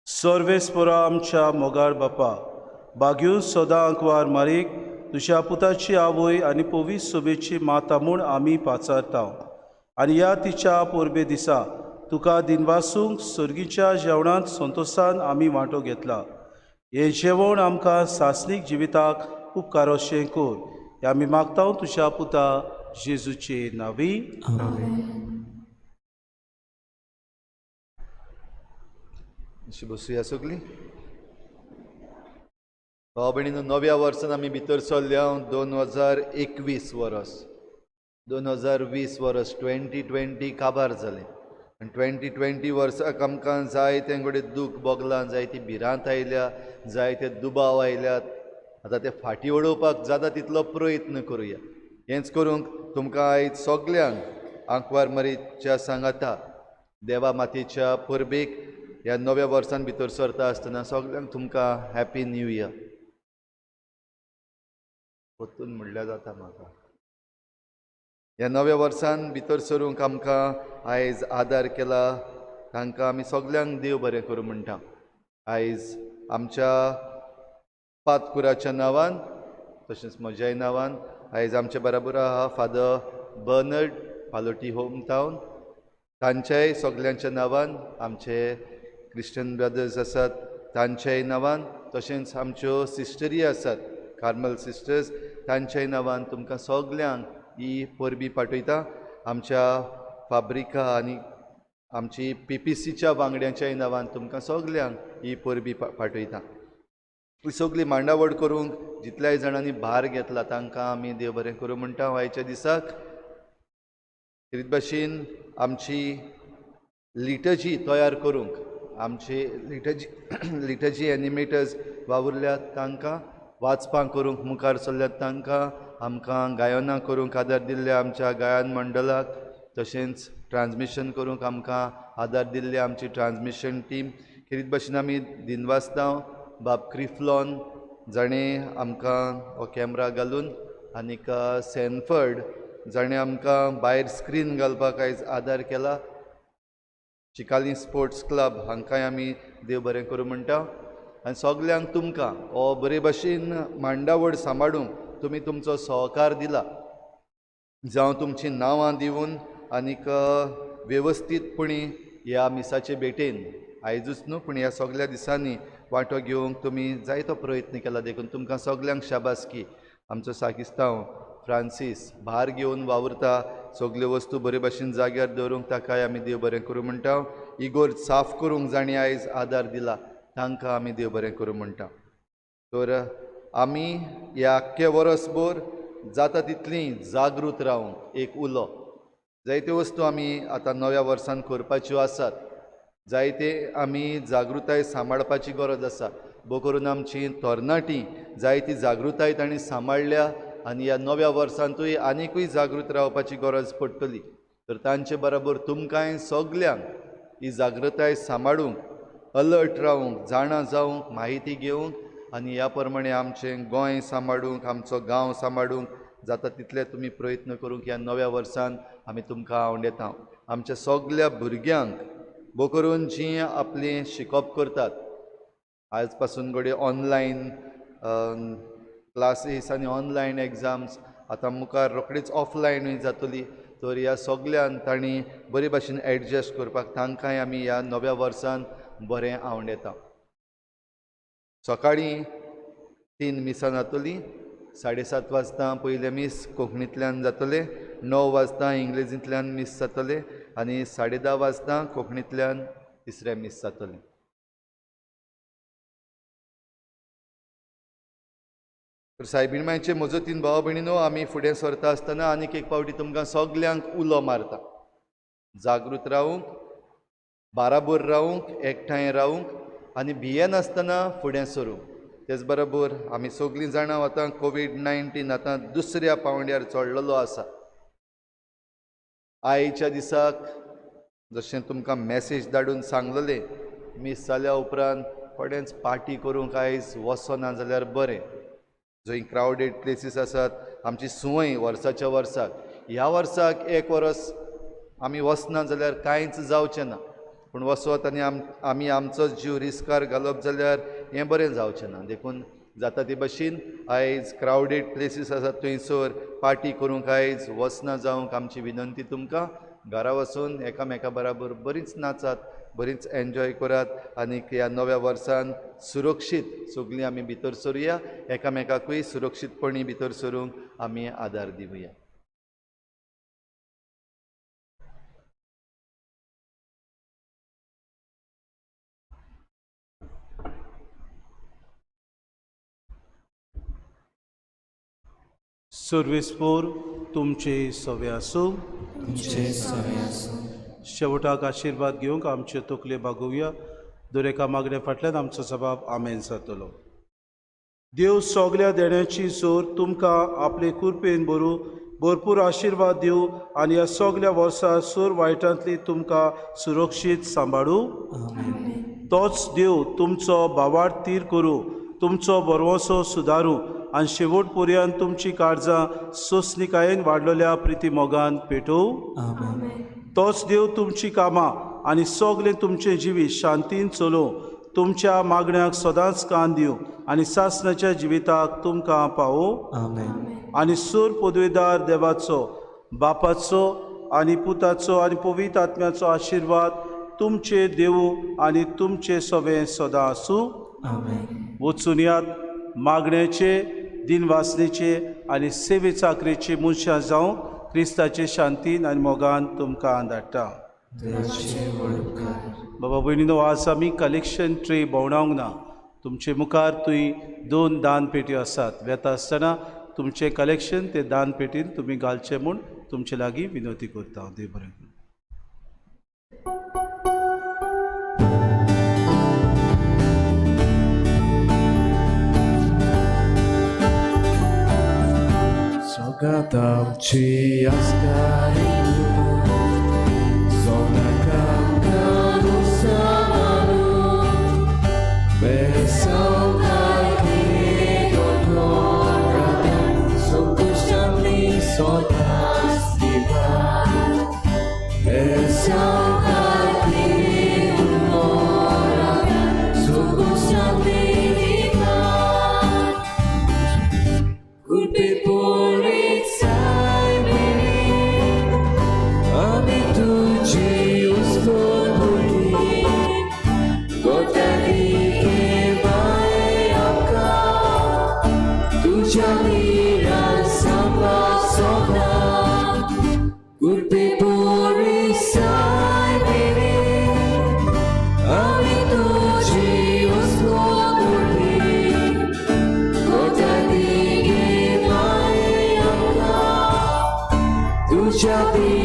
सर्वेस्परा आमच्या मोगाळ बापा, बागीव सदां आंकवार मारीक तुज्या पुताची आवय आनी पवित्र सोबेची माता म्हूण आमी पाचारता आनी ह्या तिच्या परबे दिसा तुका दिनवासूंक सर्गीच्या जेवणांत संतोशान आमी वांटो घेतला. हें जेवण आमकां सासणीक जिविताक उपकारोशें कर हें आमी मागता तुज्या पुता जेजूचे नांवी. बसुया सगळीं भाव भयणीनो. नव्या वर्सान आमी भितर सरल्या. 2021 वर्स, 2020 वर्स 2020 काबार जालें आनी 2020 वर्साक आमकां जायते कडेन दूख भोगलां, जायती भिरांत आयल्या, जायते दुबाव आयल्यात. आतां ते फाटीं उडोवपाक जाता तितलो प्रयत्न करुया. हेंच करूंक तुमकां आयज सगल्यांक आंकवार मारीच्या सांगाता देवा मातेच्या परबेक ह्या नव्या वर्सान भितर सरता आसतना सगल्यांक तुमकां हॅपी न्यू इयर परतून म्हणल्यार जाता म्हाका. ह्या नव्या वर्सान भितर सरूंक आमकां आयज आदार केला तांकां आमी सगल्यांक देव बरें करूं म्हणटा. आयज आमच्या पातकुराच्या नांवान तशेंच म्हज्याय नांवान आयज आमच्या बराबर आहा father Bernard Paloti home town, तांच्याय सगल्यांच्या नांवान, आमचे क्रिश्चन ब्रदर्स आसात तांच्याय नांवान, तशेंच आमच्यो सिस्टरी आसात कार्मल सिस्टर्स तांच्याय नांवान तुमकां सगल्यांक ही परबी पाठयता. आमच्या फाब्रिका आनी आमची पीपीसीच्या वांगड्यांच्याय नांवान तुमकां सगल्यांक ही परबी पाठयता. ही सगळी मांडावळ करूंक जितल्याय जाणांनी भार घेतला तांकां आमी देव बरें करूं म्हणटा. आयच्या दिसाक तेच भाशेन आमची लिटर्जी तयार करूंक आमचे लिटर्जी एनिमेटर्स वावुरल्यात तांकां, वाचपां करूंक मुखार सरल्यात तांकां, आमकां गायनां करूंक आदार दिल्ल्या आमच्या गायन मंडळाक, तशेंच ट्रान्समिशन करूंक आमकां आदार दिल्ली आमची ट्रान्समिशन टीम. खेरीत भाशेन आमी दिनवासतांव बाब क्रिफ्लॉन जाणें आमकां हो कॅमरा घालून, आनीक सॅनफर्ड जाणें आमकां भायर स्क्रीन घालपाक आयज आदार केला. चिकाली स्पोर्ट्स क्लब हांकांय आमी देव बरें करूं म्हणटा. आनी सगल्यांक तुमकां हो बरे भाशेन मांडावळ सांबाळूंक तुमी तुमचो सहकार दिला, जावं तुमचीं नांवां दिवन आनीक वेवस्थीतपणी ह्या मिसाचे भेटेन आयजूच न्हू पूण ह्या सगल्या दिसांनी वांटो घेवंक तुमी जायतो प्रयत्न केला, देखून तुमकां सगल्यांक शाबासकी. आमचो साकिस्तांव फ्रांसीस भार घेवन वावुरता, सगल्यो वस्तू बरे भाशेन जाग्यार दवरूंक ताकाय आमी देव बरें करूं म्हणटा. इगोर्ज साफ करूंक जांणी आयज आदार दिला तांकां आमी देव बरें करूं म्हणटा. तर आमी ह्या आख्खे वरसभर जाता तितली जागृत रावूंक एक उलो, जायत्यो वस्तू आमी आतां नव्या वर्सान करपाच्यो आसात, जायते आमी जागृताय सांबाळपाची गरज आसा. भोव करून आमची तरणाटी जायती जागृताय तांणी सांबाळ्ळ्या आनी ह्या नव्या वर्सांतूय आनिकूय जागृत रावपाची गरज पडटली. तर तांचे बरोबर तुमकांय सगल्यांक ही जागृताय सांबाळूंक, अलर्ट रावूंक, जाणा जावंक, म्हायती घेवंक आनी ह्या प्रमाणे आमचें गोंय सांबाळूंक, आमचो गांव सांबाळूंक जाता तितले तुमी प्रयत्न करूंक ह्या नव्या वर्सान आमी तुमकां आवडेता. आमच्या सगल्या भुरग्यांक भोव करून जीं आपलें शिकप करतात, आयज पासून घडये ऑनलायन क्लासीस आनी ऑनलायन एग्जाम्स आतां मुखार रोखडीच ऑफलायनूय जातली, तर ह्या सगल्यान तांणी बरे भाशेन एडजस्ट करपाक तांकांय आमी ह्या नव्या वर्सान बरें आवडेता. सकाळीं 3 मिसां जातलीं, 7:30 वाजता पयलें मीस कोंकणींतल्यान जातलें, 9 वाजता इंग्लेजींतल्यान मीस जातलें आनी 10:30 वाजता कोंकणींतल्यान तिसरें मीस जातलें. तर सायबीण मायचे मजतीन भाव भयणीनो, आमी फुडें सरता आसतना आनीक एक फावटी तुमकां सगल्यांक उलो मारता, जागृत रावूंक, बाराबर रावूंक, एकठांय रावूंक आनी भियेनासतना फुडें सरूंक. तेच बरोबर आमी सगळीं जाणां आतां कोवीड-19 आतां दुसऱ्या पावंड्यार चडलेलो आसा. आयच्या दिसाक जशें तुमकां मॅसेज धाडून सांगलेलें, मीस जाल्या उपरांत कोणेंच पार्टी करूंक आयज वचना जाल्यार बरें. जंय क्रावडेड प्लेसीस आसात, आमची संवय वर्साच्या वर्साक, ह्या वर्साक एक वरस आमी वचना जाल्यार कांयच जावचें ना, पूण वचत आनी आमी आमचो जीव रिस्कार घालप जाल्यार हें बरें जावचें ना. देखून जाता ते भाशेन आयज क्रावडेड प्लेसीस आसात थंयसर पार्टी करूंक आयज वचना जावंक आमची विनंती तुमकां. घरा वचून एकामेका बराबर बरींच नाचात, बरींच एन्जॉय करात आनी ह्या नव्या वर्सान सुरक्षीत सगळीं आमी भितर सरुया, एकामेकाकूय सुरक्षीतपणी भितर सरूंक आमी आदार दिवया. सर्वेस्पोर तुमचे सवे आसूं, तुमचे सवे आसूं. शेवटाक आशिर्वाद घेवंक आमचे तकले बागोवया. दरेका मागण्या फाटल्यान आमचो जबाब आमेन जातलो. देव सगल्या देण्याची जोर तुमकां आपले कृपेन भरू भरपूर आशिर्वाद दिवं आनी ह्या सगल्या वर्सा सूर वायटांतली तुमकां सुरक्षीत सांबाळूं. तोच देव तुमचो भावार्थ तीर करूं, तुमचो भरवंसो सुदारूं आनी शेवट पर्यंत तुमची काळजां सोंसणिकायेन वाडलेल्या प्रिती मोगान पेटोवं. तोच देव तुमची कामां आनी सगलें तुमचें जिवीत शांतीन चलोवं, तुमच्या मागण्याक सदांच कान दिवं आनी सासणाच्या जिविताक तुमकां पावोवं. आनी सूर पदवेदार देवाचो, बापाचो आनी पुताचो आनी पवित्र आत्म्याचो आशिर्वाद तुमचे देवू आनी तुमचे सवें सदां आसूं. वचून यात मागण्याचे, दिनवासनेचे आनी सेवे चाकरेचे मनशां जावंक क्रिस्ताचे शांतीन आनी मोगान तुमकां धाडटा. बाबा भयणीनो, आज आमी कलेक्शन ट्रे भोंवडावंक ना. तुमचे मुखार थंय 2 दान पेट्यो आसात. वेता आसतना तुमचें कलेक्शन ते दान पेटीन तुमी घालचें म्हूण तुमचे लागीं विनवती करता. देव बरें करूं. Katamchi askariku Zona kamkanu samanu Besau kaki donoratan Sungguh sotas diva Besau kaki donoratan Sungguh diva Kurpi Tuja.